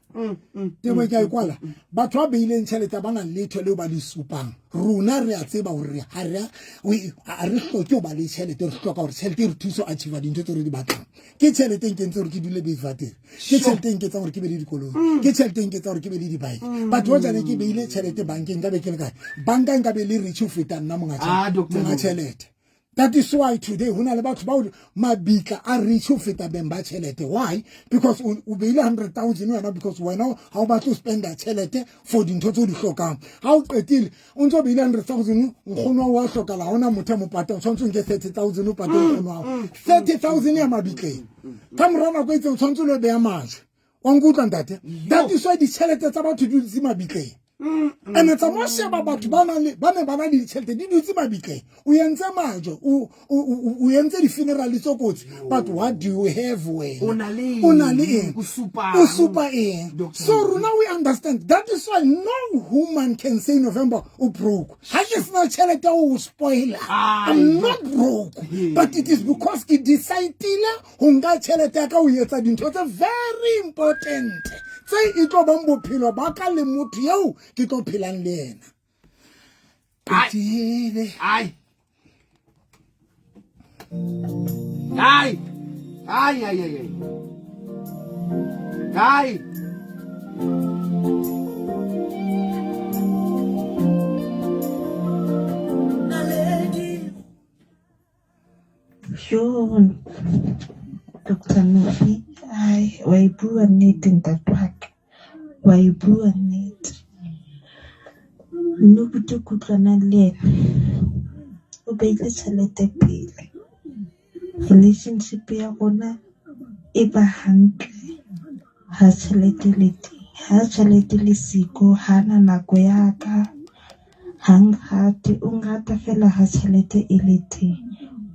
Tebo ke a e kwala. Batho ba beileng tjhelete ha bana letho leo ba le supang. Rona re a tseba hore ha re a re hloke ho ba le tjhelete, re hloka hore tjhelete e re thuse ho achieve dintho tseo re di batlang. Ke tjhelete e nkentse hore ke dule Bayswater. Ke tjhelete e nketsang hore ke be le dikoloi. Ke tjhelete e nketsang hore ke be le di-bike. Batho ba jane ke beile tjhelete bankeng, nka be ke le kae? Banka nka be le rich ho feta nna monga Doctor monga Novi. tjhelete. That is why today ho na le batho bao mabitla a rich ho feta beng ba tjhelete. Why? Because o beile 100,000 wena, because wena ha o batle ho spenda tjhelete for dintho tseo di hlokang. Ha o qetile o ntso beile 100,000, nkgono wa hlokahala, ha hona motho a mo patang, o tshwanetse o nke 30,000 o patale nkgono wa hao. 30,000 ya mabitleng. Ka mora nako e itseng o tshwanetse o lo beha majwe. Wa nkutlwa ntate? That is why ditjhelete tsa batho di dutse mabitleng. Ene tsa mo sheba batho ba nang le, ba ne ba na le ditjhelete di dutse mabitleng. O entse majwe, o entse di-funeral tse kotsi, but what do you have wena? O na le O na le eng? O supa O supa eng? Doctor So rona we understand. That is why no human can say November o broke. Ha ke sena tjhelete o spoiler. I'm not broke. But it is because ke decide-ile ho nka tjhelete ya ka ho etsa dintho tse very important. Tse e tlo bang bophelo ba ka le motho eo ke tlo phelang le yena. Qetile. Ai. Ai. Ai, ai, ai, ai. Ai. Yo, Dr. Novi, ai, wa e bua nnete ntate wa ka. Wa e bua nnete. Mme buti ke utlwanang le yena o beile tjhelete pele. Relationship ya rona e ba hantle ha tjhelete le teng. Ha tjhelete le siko hana nako ya ka, ha nrate. O nrata feela ha tjhelete e le teng.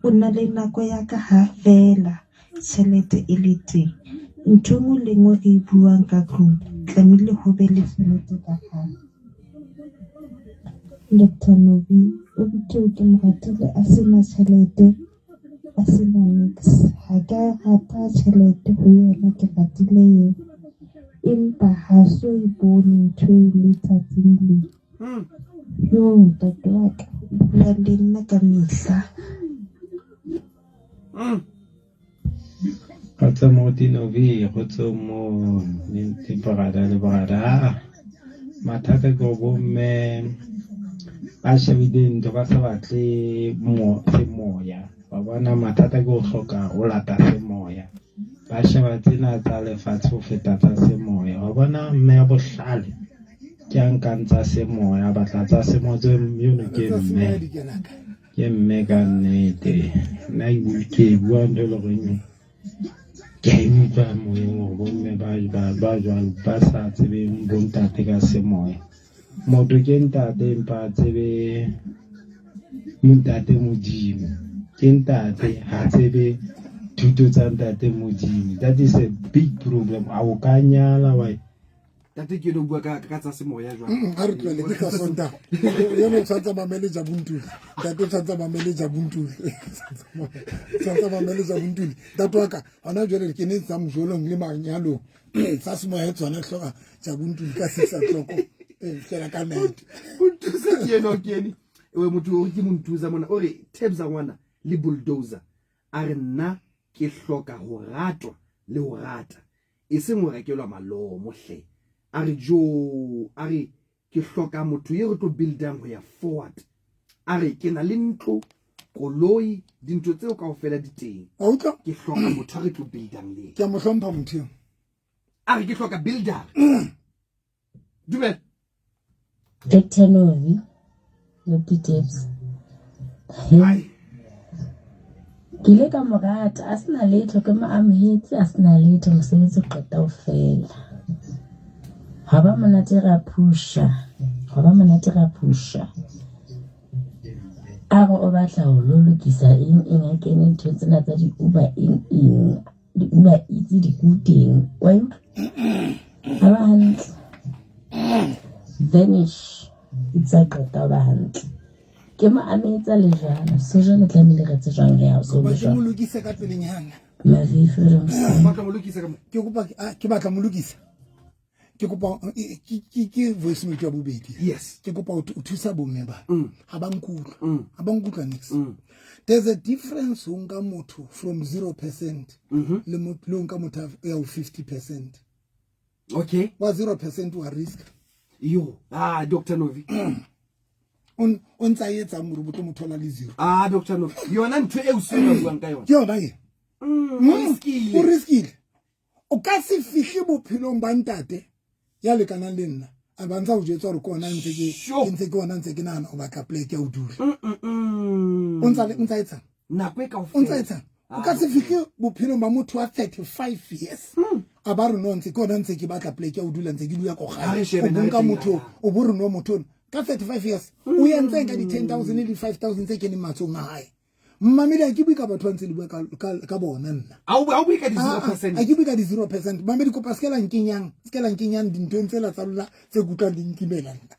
O na le nako ya ka ha feela tjhelete e le teng. Ntho e nngwe le e nngwe re e buang ka tlung tlamehile ho be le tjhelete ka hare. Doctor Nobi o eo ke mo ratile a sena tjhelete, a sena niks. Ha ke a rata tjhelete ho yena, ke ratile yena. Empa ha so e bone ntho eo le tsatsing lena. Ntate wa ka o bua le nna ka mehla. Kgotso moruti Novi, kgotso mo le brother le brother. Aa mathata ke gore bomme ba shebile ntho ba sa batle semoya. Wa bona mathata ke ho hloka ho lata semoya. Ba sheba tsena tsa lefatshe ho feta tsa semoya. Wa bona mme ya bohlale ke a nkang tsa semoya, a batla tsa semoya tse eno ke mme. Ke mme ka nnete. Nna ke bua ntho e leng horeng ke a e utlwa moyeng hore bomme ba jwalo ba sa tsebeng bontate ka semoya. Motho ke ntate empa a tsebe ntate Modimo. Ke ntate ha tsebe thuto tsa ntate Modimo. That is a big problem. A o ka nyala wa Tate ke no bua ka ka tsa semoya jwang. A re tlwele ke tsa Sontaga. Yone o tshwanetse mamele Jabuntuli. Ntate o tshwanetse mamele Jabuntuli. Tshwanetse mamele Jabuntuli. Ntate wa ka hona jwale ke ne tsa mojolong le manyalong. Tsa semoya tsona hloka Jabuntuli ka 6 o'clock. Fela ka night. Monthusa ke eno ke ene. Ewe motho o ke monthusa mona o re Tebza ngwana le bulldozer a re nna ke hloka ho ratwa le ho rata. Eseng ho rekelwa malomo hle. A re joo, a re ke hloka motho ye re tlo buildang ho ya forward. A re ke na le ntlo, koloi, dintho tseo kaofela di teng. Wa utlwa? Ke hloka motho a re tlo buildang le yena. Ke a mo hlompha motho eo. A re ke hloka builder. Dumela. Doctor Novi, Lopi Debs. Ke ile ka mo rata a sena letho, ke mo amohetse a sena letho, mosebetsi o qeta ho fela. Hwa ba monate ra phusha, hwa ba monate ra phusha. A re o batla ho lo lokisa eng eng a kene nthong tsena tsa di-Uber eng eng. Di-Uber Eats dikuteng wa e utlwa ha ba hantle vanish itse a qeta ho ba hantle ke mo ametsa le jwalo so jwale tlamehile re tse jwang ya so le jwalo mo lokise ka pelenyana Marie Freedom batla mo lokisa ka mo ke kopa ke batla mo lokisa ke kopa ke voice note ya bobedi yes ke kopa o thusa bomme ba mm. ha ba nkutlwa mm. ha ba nkutlwa nix mm. there's a difference ho nka motho from 0% mm-hmm. le le ho nka motho ya ho 50% okay wa 0% wa risk yo ah Dr Novi o ntsa etsang gore bo tlo mo thola le zero ah Dr Novi yona ntho e o se buang ka yona ke yona e o riskile o ka se fihle bophelong ba ntate ya lekanang le nna a ba ntsa go jwetsa gore ke ona ntse ke ntse ke ona ntse ke nagana o batla pleke ya o dula o ntsa etsang nako e o ntsa etsang o ka se fihle bophelong ba motho wa 35 years mm. a ba re no ntse ke ona ntse ke batla pleke ya o dula ntse ke dula ko gae o bonka motho o bo re no motho ka 35 years o entseng ka di 10000 le di 5000 tse keneng matsong a hae Mmamedi a ke bue ka batho ba ntse le bua ka bona nna. A o bue ka di 0%. A ke bue ka di 0%. Mmamedi kopa se ke la nkenyang, se ke la nkenyang dinthong tsela tsa lona tse kutlwang di nkimela nna.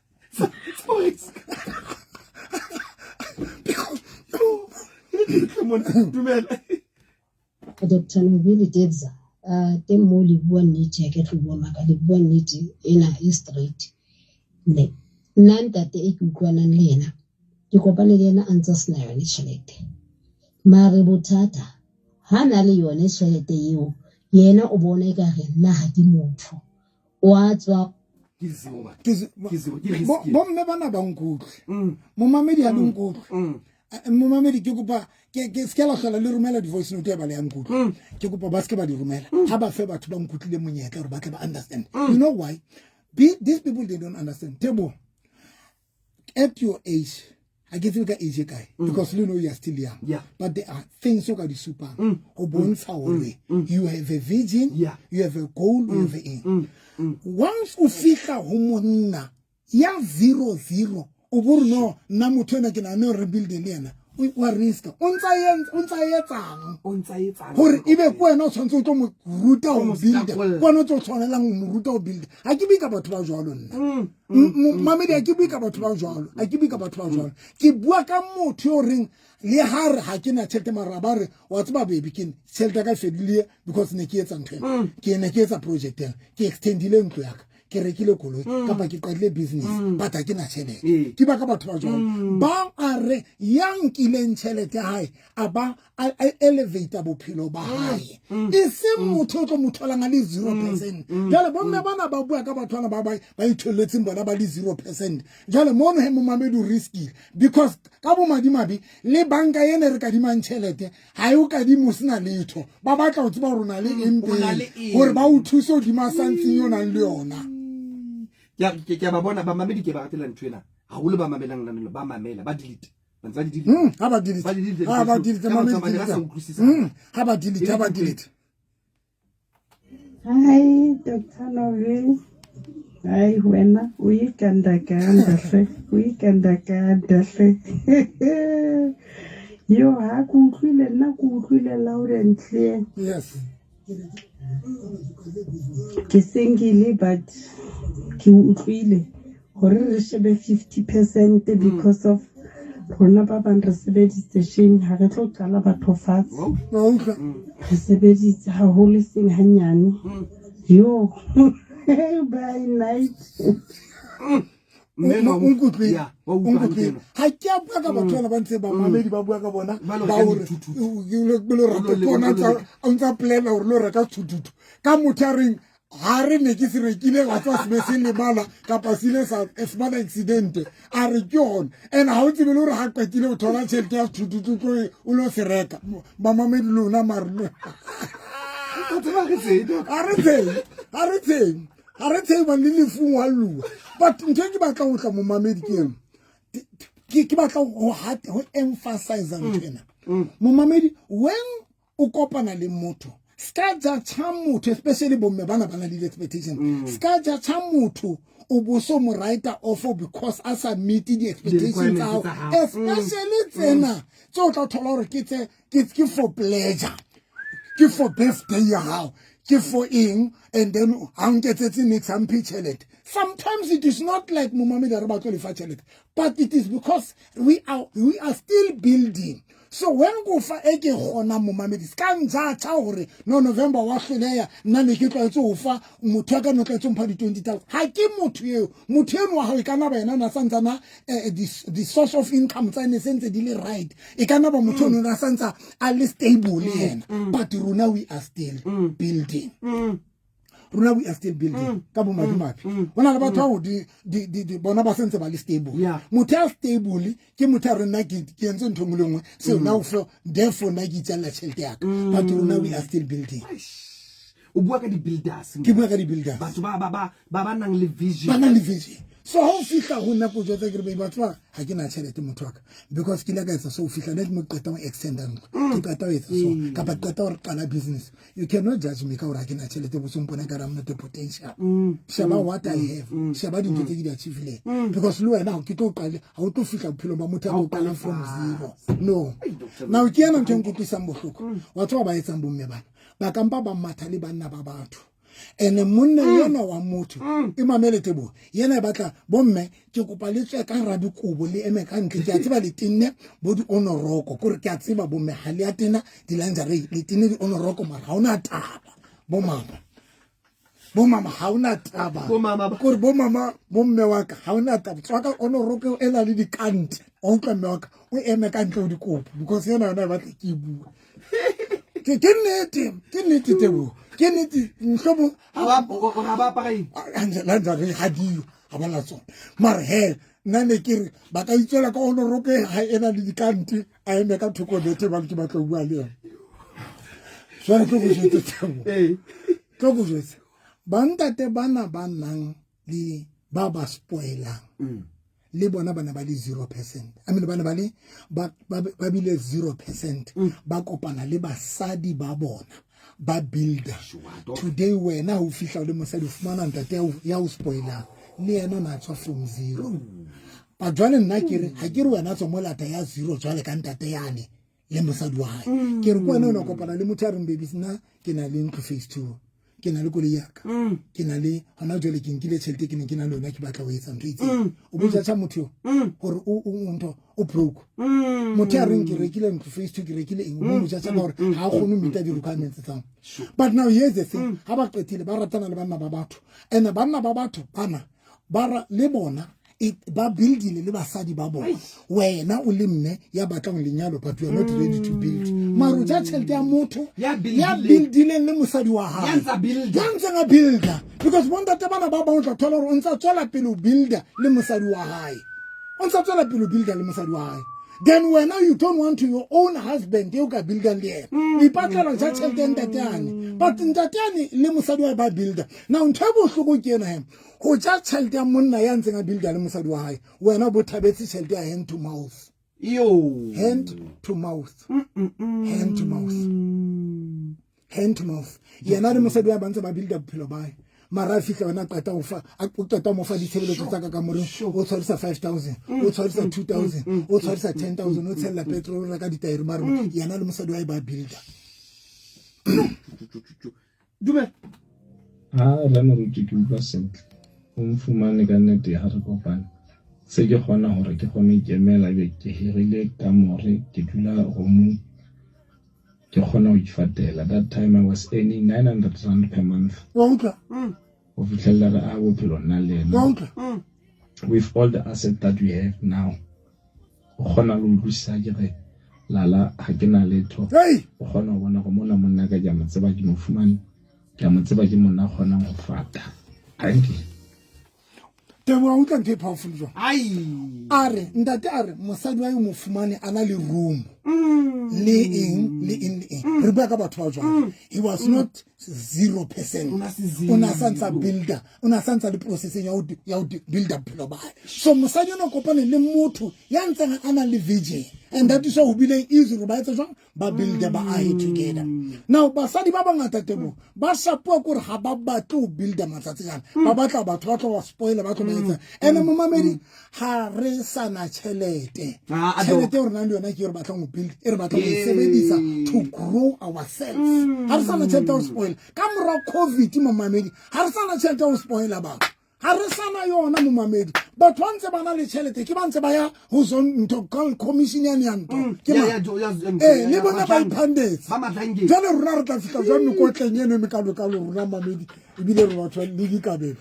Dumela. Dr. Nobile Debza, teng moo le bua nnete ha ke tlo bua maka le bua nnete ena e straight. Ne nna ntate e ke utlwanang le yena ke kopane le yena a ntse a sena yone tjhelete. Mare bothata ha na le yone tjhelete eo yena o bona ekare nna ha ke motho o a tswa bomme bana ba nkutlwe mm. momamedi ha le mm. nkutlwe mm. eh, momamedi ke kopa ke se ke la hlola le romela di-voice note ya ba le ya nkutlwe ke kopa ba se ke ba di romela ha ba fe batho ba nkutlwile monyetla gore ba tle ba understand you know why Be, these people they don't understand tebo At your age, ha ke tsebe ka age e kae, because you know you are still young. But there are things o ka di supang go bontsha hore you have a vision, you have a goal, you have a aim. Once o fihla ho monna ya 0-0, o bo re no, nna motho ena ke nahane hore re build-e le yena, wa riska. O ntsa etsang? O ntsa etsang? Hore ebe ke wena o tshwanetse o tlo mo ruta ho O mo build-a. stakolla. Ke wena o tlo tshwanelang ho mo ruta ho build-a. Ha ke bue ka batho ba jwalo nna. Mamedi, ha ke bue ka batho ba jwalo. Ha ke bue ka batho ba jwalo. Ke bua ka motho yo reng le ha re ha ke na tjhelete, mara ba re wa tseba baby ke tjhelete ya ka e fedile because ne ke etsa ntho ena. Ke ne ke etsa project ena. Ke extendile ntlo ya ka. Ke rekile koloi kapa ke qadile business, but ha ke na tjhelete. Ke ba ka batho ba jwalo. Ba a re ya nkileng tjhelete ya hae, a ba a elevate bophelo ba hae. E seng motho o tlo mo tholang a le 0%. Jwale bomme bana ba bua ka batho bana ba ba itholletseng bona ba le 0%. Jwale mono he momamedi o riskile because ka bomadimabe le banka ena re kadimang tjhelete ha e o kadime o sena letho. Ba batla ho tseba hore o na le eng O na pele, le eng. hore ba o thuse hodima something o nang le yona. Ke a ba bona, bamamedi ke ba ratela ntho ena. Haholo ba mamelang nna, ba mamela, ba delete. Ba ntse ba di delete. Ha ba delete. Ba di delete, Ha ba delete, ka mamedi mantswe a mang, ba sa delete. utlwisisa. Ha ba delete, ha ba delete. Hi, Doctor Novi. Hi, wena o ikandakanda hle, o ikandakanda hle. Yo, ha ke utlwile nna, ke utlwile loud and clear. Yes. Ke single but ke utlwile hore re shebe 50% because of rona ba bang re sebeditse shame, ha re tlo qala batho fatshe. Wa utlwa? Re sebeditse haholo, seng hanyane. Yo. Bye night. Mme O nkutlwile? Ya, wa utlwa O nkutlwile? hantle eno. Ha ke a bua ka batho bana ba ntse ba mamedi ba bua ka bona, Ba lo ba reka hore dithuthuthu. o lo rata O lo ke ona le- o ntsa plan-a hore lo reka sethuthutu. Ka motho a reng, ha re ne ke se rekile, wa tseba se be se lemala kapa se ile sa fumana accident, a re ke yona. And ha o tsebe le hore ha qetile ho thola tjhelete ya sethuthutu, tlo e, o lo se reka. Bamamedi lona mare lo- O tseba re tsebe, Doc. Ha re tsebe, ha re tsebe, ha re tsebe hobane le lefung wa lua. But ntho e ke batlang ho tla momamedi ke ena. Ke batla ho emphasize ntho ena. Momamedi, when o kopana le motho, ska judge motho, especially bomme bana ba na le di-expectation. Ska judge motho o bo so mo write off because a sa meet di-expectations tsa hao. Di-requirements tsa hao. Especially tsena tse o tla thola hore ke tse, ke for pleasure, ke for birthday ya hao, ke for eng, and then ha nketsetse niks, ha mphe tjhelete. Sometimes it is not like momamedi ha re batle ho lefa tjhelete, but it is because we are still building. So when ko fa e ke kgona momamedi, ska njatjha hore no November wa hloleha, nna ne ke tlwaetse ho fa motho wa ka, no tlwaetse ho mpha di 20,000. Ha ke motho eo, motho eno wa hao e ka nna ba yena na santsana, di source of income tsa ne sentse di le right. E ka nna ba motho eno na santsa a le stable yena. But rona we are still building. Rona we are still building. Ka bomadimabe. Ho na le batho bao di bona ba sentse ba le stable. Motho ya stable ke motho a re nna ke entse ntho e nngwe le nngwe. So now for, therefore nna ke itjalla tjhelete ya ka. But rona we are still building. Eish. O bua ka di-builders. Ke bua ka di-builders. Batho ba nang le vision. Ba nang le vision. So ha o fihla ho nna ko jwetsa ke re, baby, batho ba, ha ke na tjhelete motho wa ka. Because ke ile ka etsa so, ho fihla ne ke mo qeta ho extend-a ntlo. Ke qeta ho etsa so, kapa ke qeta ho qala business. You cannot judge me ka hore ha ke na tjhelete, bo so mpona ekare I'm not a potential. Sheba what I have. Sheba dintho tse ke di achieve-ileng. Because le wena ha ke tlo qale, ha o tlo fihla bophelong ba motho a tlo qalang from zero. No. Ai, Doctor Now ke ena ntho e nkutlwisang bohloko. Wa tseba ba etsang bomme bana. Ba kampa ba matha le banna ba batho. Ene monna yena wa motho, e mamele Teboho, yena e batla bomme, ke kopa le tswe ka hara dikobo le eme ka ntle. Ke a tseba le tenne bo di-onoroko, kore ke a tseba bomme ha le a tena di-lingerie, le tenne di-onoroko, mara ha hona taba. Bo mama, bo mama ha hona taba. Bo mama ba- Kore bo mama, bo mme wa ka, ha hona taba. Tswa ka onoroko e na le dikante, wa utlwa mme wa ka, o eme ka ntle ho dikobo, because yena yona e batla ke e bua. Ke nnete, ke nnete Teboho, ke nnete, mohlomong Ha ba, o, o, ha ba apara eng? Lingerie ha diyo, ha ba na tsona. Mara he, nna ne ke re, ba ka itswela ka onoroko e ha ena le dikante, a eme ka thoko bethe ba ke batla ho bua le yena. Jwale tlo go jwetsa Teboho. Tlo go jwetsa. Ba ntate bana ba nang le ba ba spoilang. Le bona ba ne ba le 0%. I mean ba ne ba le ba bile 0%. Ba kopana le basadi ba bona ba builder. Today wena o fihla o le mosadi o fumana ntate ya o spoiler le yena na tswa from zero. Ba jwale nna ke re ha ke re wena tswa mo lata ya zero jwale ka ntate yane le mosadi wa hae. Ke re ko wena o ne kopana le motho ya reng baby nna ke na le ntlo phase 2. Ke na le koloi ya ka. Ke na le hona jwale ke nkile tjhelete ke ne ke na le yona ke batla ho etsa ntho e itseng. O botsa tjha motho eo hore o ntho o broke. Motho ya reng ke rekile ntlo phase 2 ke rekile eng o mo judge ka hore ha a kgone ho meeta di-requirements tsa. But now here's the thing, ha ba qetile ba ratana le banna ba batho. And banna ba batho bana ba le bona ba buildile le basadi ba bona. Wena o le mme ya batlang lenyalo but you are not ready to build. Mara o ja tjhelete ya motho ya buildileng le mosadi wa hae. Ya ntseng a builder. Because bontate bana ba bang o tla thola hore o ntsa tswela pele ho builder le mosadi wa hae. O ntsa tswela pele ho builder le mosadi wa hae. Then wena you don't want to your own husband eo ka buildang le yena. O ipatlela ja tjhelete ya ntate yane. But ntate yane le mosadi wa hae ba builder. Now ntho e bohloko ke ena he. Ho ja tjhelete ya monna ya ntseng a builder le mosadi wa hae. Wena bo thabetse tjhelete ya hand to mouth. Yo. Hand to mouth. Hand to mouth. Hand to mouth. Yena le mosadi wa ba ntse ba builder bophelo ba hae. Mara a fihla wena qeta ho fa a qeta ho mo fa ditshebeletso tsa ka kamoreng o tshwarisa 5000 o tshwarisa 2000 o tshwarisa 10000 o tshella petrol o reka ditaere mare yena le mosadi wa hae ba builder. Dumela. Ha rra moruti ke utlwa sentle. O mfumane ka nnete ha re kopane. Se ke kgona hore ke kgone ho ikemela ebe ke hirile kamore ke dula roomong ke kgona ho ifatela. That time I was earning 900 rand per month. Wa utlwa? Ho fihlella re aha bophelo nna le yena. Wa utlwa? With all the asset that we have now. O kgona le ho utlwisisa ke re lala ha ke na letho. O kgona ho bona hore mona monna ka ke a mo tseba ke mo fumane. Ke a mo tseba ke monna a kgonang ho fata. Thank you. Teboho wa utlwa ntho e powerful jwang? A re ntate a re mosadi wa yo mo fumane a na le room le eng le eng le eng. Re bua ka batho ba jwang. He was not 0%. O na santsa builder, o na santsa le processing ya ho builder bophelo ba hae. So mosadi ona kopane le motho ya ntseng a na le vision. And that is why ho bile easy hore ba etse jwang ba builder ba ahe together. Now basadi ba bangata Teboho ba shapuwa kore ha ba batle ho builder matsatsi ana. Ba batla batho ba tlo ba spoiler ba tlo ba etsa. Ene momamedi ha re sa na tjhelete. Tjhelete e re nang le yona ke e re batlang ho build, e re batlang ho e sebedisa to grow ourselves. Ha re sa na tjhelete ya ho spoiler. Ka mora COVID momamedi ha re sa na tjhelete ya ho spoiler batho. Ha re sa na yona momamedi. Batho ba ntse ba na le tjhelete ke ba ntse ba ya ho ntho commission yane ya ntho. Ke le bona ba iphandetse. Jwale rona re tla fihla jwang mekotleng eno e mekalokalo rona mamedi ebile re batho le dikabelo.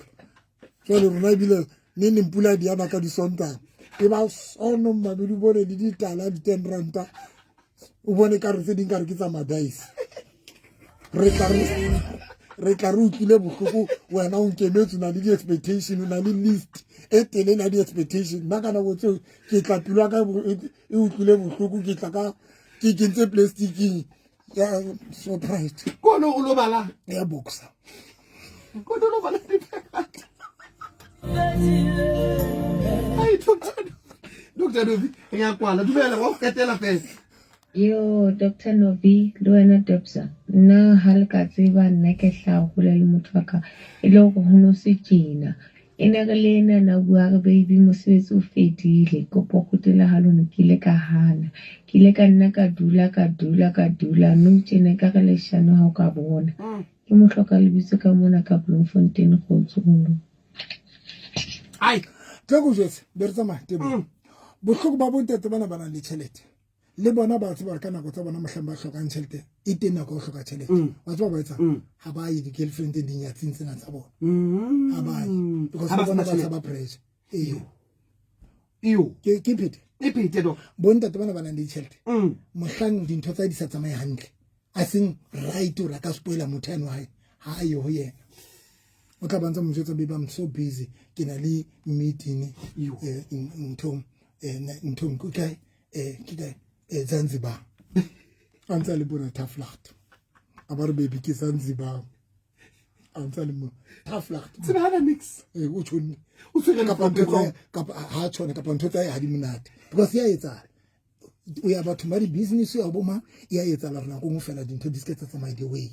Jwale rona ebile ne neng pula di ana ka disontaha. E ba sono mamedi o bone le ditala di 10 ranta. O bone ka re tse ding ka re ke tsa madaise. Re tla re utlwile bohloko wena o nkemetse o na le di-expectation o na le list e telele ya di-expectation. Nna ka nako tseo ke tla pelo ya ka e utlwile bohloko ke tla ka ke kentse plasticing ya surprise. Kono o lo bala ya boxer. Kono o lo bala diphekata. Ai Doctor Novi ya kwala dumela wa qetela fela. Yo Dr. Novi le wena Debsa nna ha le ka tseba nna ke hlaha hole le motho wa ka e le hore ho no se tjena. E ne re le ena na bua re baby mosebetsi o fedile kopo kgutlela ha lona ke ile ka hana. Ke ile ka nna ka dula ka dula ka dula nou tjena ka re leshano ha o ka bona. Ke mo hloka lebitso ka mona ka Bloemfontein kgotsong. Ai tlo go jwetse be re tsamaya Teboho. Bohloko ba bontate bana ba nang le tjhelete le bona ba tseba ka nako tsa bona mohlang ba hlokang tjhelete e teng nako ya ho hloka tjhelete. Wa tseba ba etsang ha ba ye di-girlfriend dinyatsing tsena tsa bona. Ha ba ye because Ha ba bona sena ba tshaba pressure. Ee. Iyo. Ke phete. E phete doc. Bontate bana ba nang le tjhelete. Mohlang dintho tsa di sa tsamaye hantle. A seng right hore a ka spoiler motho eno hae. Ha a ye ho yena. O tla ba ntse mo jwetsa baby I'm so busy ke na le meeting nthong nthong ke kae ke kae Zanzibar. A ntse a le bona Taflat. A ba re baby ke Zanzibar. A ntse le mo tough luck. Tsebe hana nix. Eh, o tshonne. O tshwere kapa ntho tsa kapa ha tshone kapa ntho tsa ha di monate. Because ya etsahala. O ya batho ba di business ya bo mang ya etsahala re nako nngwe fela dintho di se tsa tsamaya the way.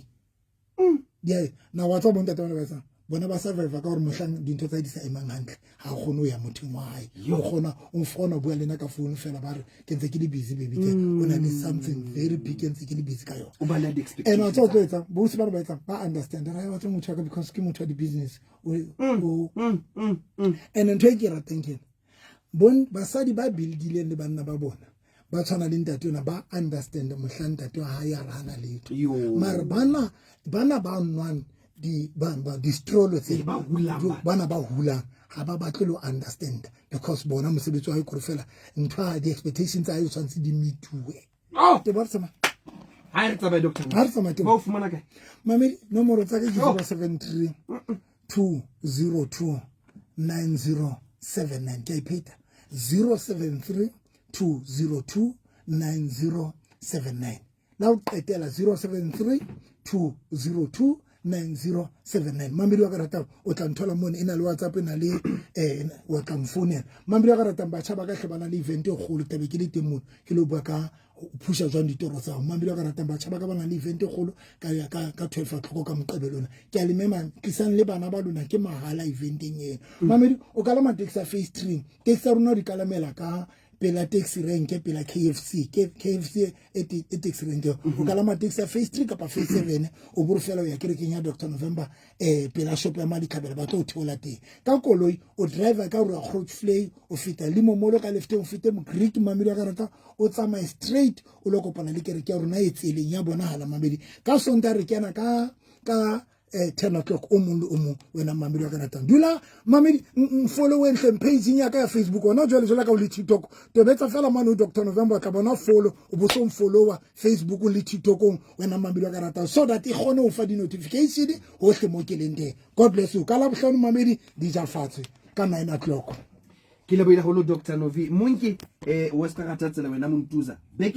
Di na wa tswa bontate bana ba etsang bona ba survive ka gore mohlang dintho tsa di sa emang hantle ga kgone ho ya mothong wa hae o kgona o kgona ho bua le nna ka phone fela ba re ke ntse ke le busy baby ke o na le something very big ke ntse ke le busy ka yona O ba le di-expectations and wa tswa o tlo etsang bosi ba re ba etsang ba understand ra wa tswa motho wa ka because ke motho wa di-business o and ntho e ke e ratang ke ena bon basadi ba buildileng le banna ba bona ba tshwana le ntate ona ba understand mohlang ntate wa hae a re hana letho mare bana bana ba nwang di ba ba di-strolo tse ba hulang ba. bana ba hulang ga ba batle lo understand because bona mosebetsi wa hae kore fela ntho ya di-expectations tsa hae o tshwanetse di metuwe Oh! te ba re tsamaya Ha re tsamaye doctor. Ha re tsamaye, Ba o fumana kae? mamedi nomoro tsa ka ke Oh. 073 202 9079 ke a ipheta 073 202 9079 la ho qetela 073 202 9079 mamedi wa ka ratang o tla nthola mone e na le whatsapp e na le um wa tla mfounela mamedi wa ka ratang batjha ba ka hle ba na le event e kgolo tabe ke le teng mono ke lo bua ka o phusha jwang ditoro tsa hao mamedi wa ka ratang batjha ba ka ba na le event e kgolo ka ka ka 12 o'clock ka moqebelo ona ke a le mema tlisang le bana ba lona ke mahala eventeng eno mamedi o kalama taxi ya phase 3 taxi ya rona o di kalamela ka pela taxi rank pela KFC ke KFC e e taxi rank o kalama taxi ya phase 3 kapa phase 7 o bore fela o ya kerekeng ya Dr November pela shop ya Maditlhabela ba tlo o theola teng ka koloi o driver ka gore Grootvlei o feta Limomolo ka lefteng o fete Greek mamedi wa ka rata o tsamaye straight o lo kopana le kereke ya rona e tseleng ya bonahala mamedi ka Sontaha re kena ka ka 10 o'clock o mong le o mong wena mamedi wa ka ratang dula mamedi follow hleng page ya ka ya Facebook ona jwale jwale ka o le TikTok tobetsa fela mane o Dr November o tla bona follow o bo so follower Facebook le TikTokong wena mamedi wa ka ratang so that e kgone ho fa di notification hohle mo ke leng teng. God bless you ka la bohlano mamedi di ja fatshe ka 9 o'clock. Ke lebohile haholo Dr Novi Monke wa ska rata tsela wena Montuza. Beke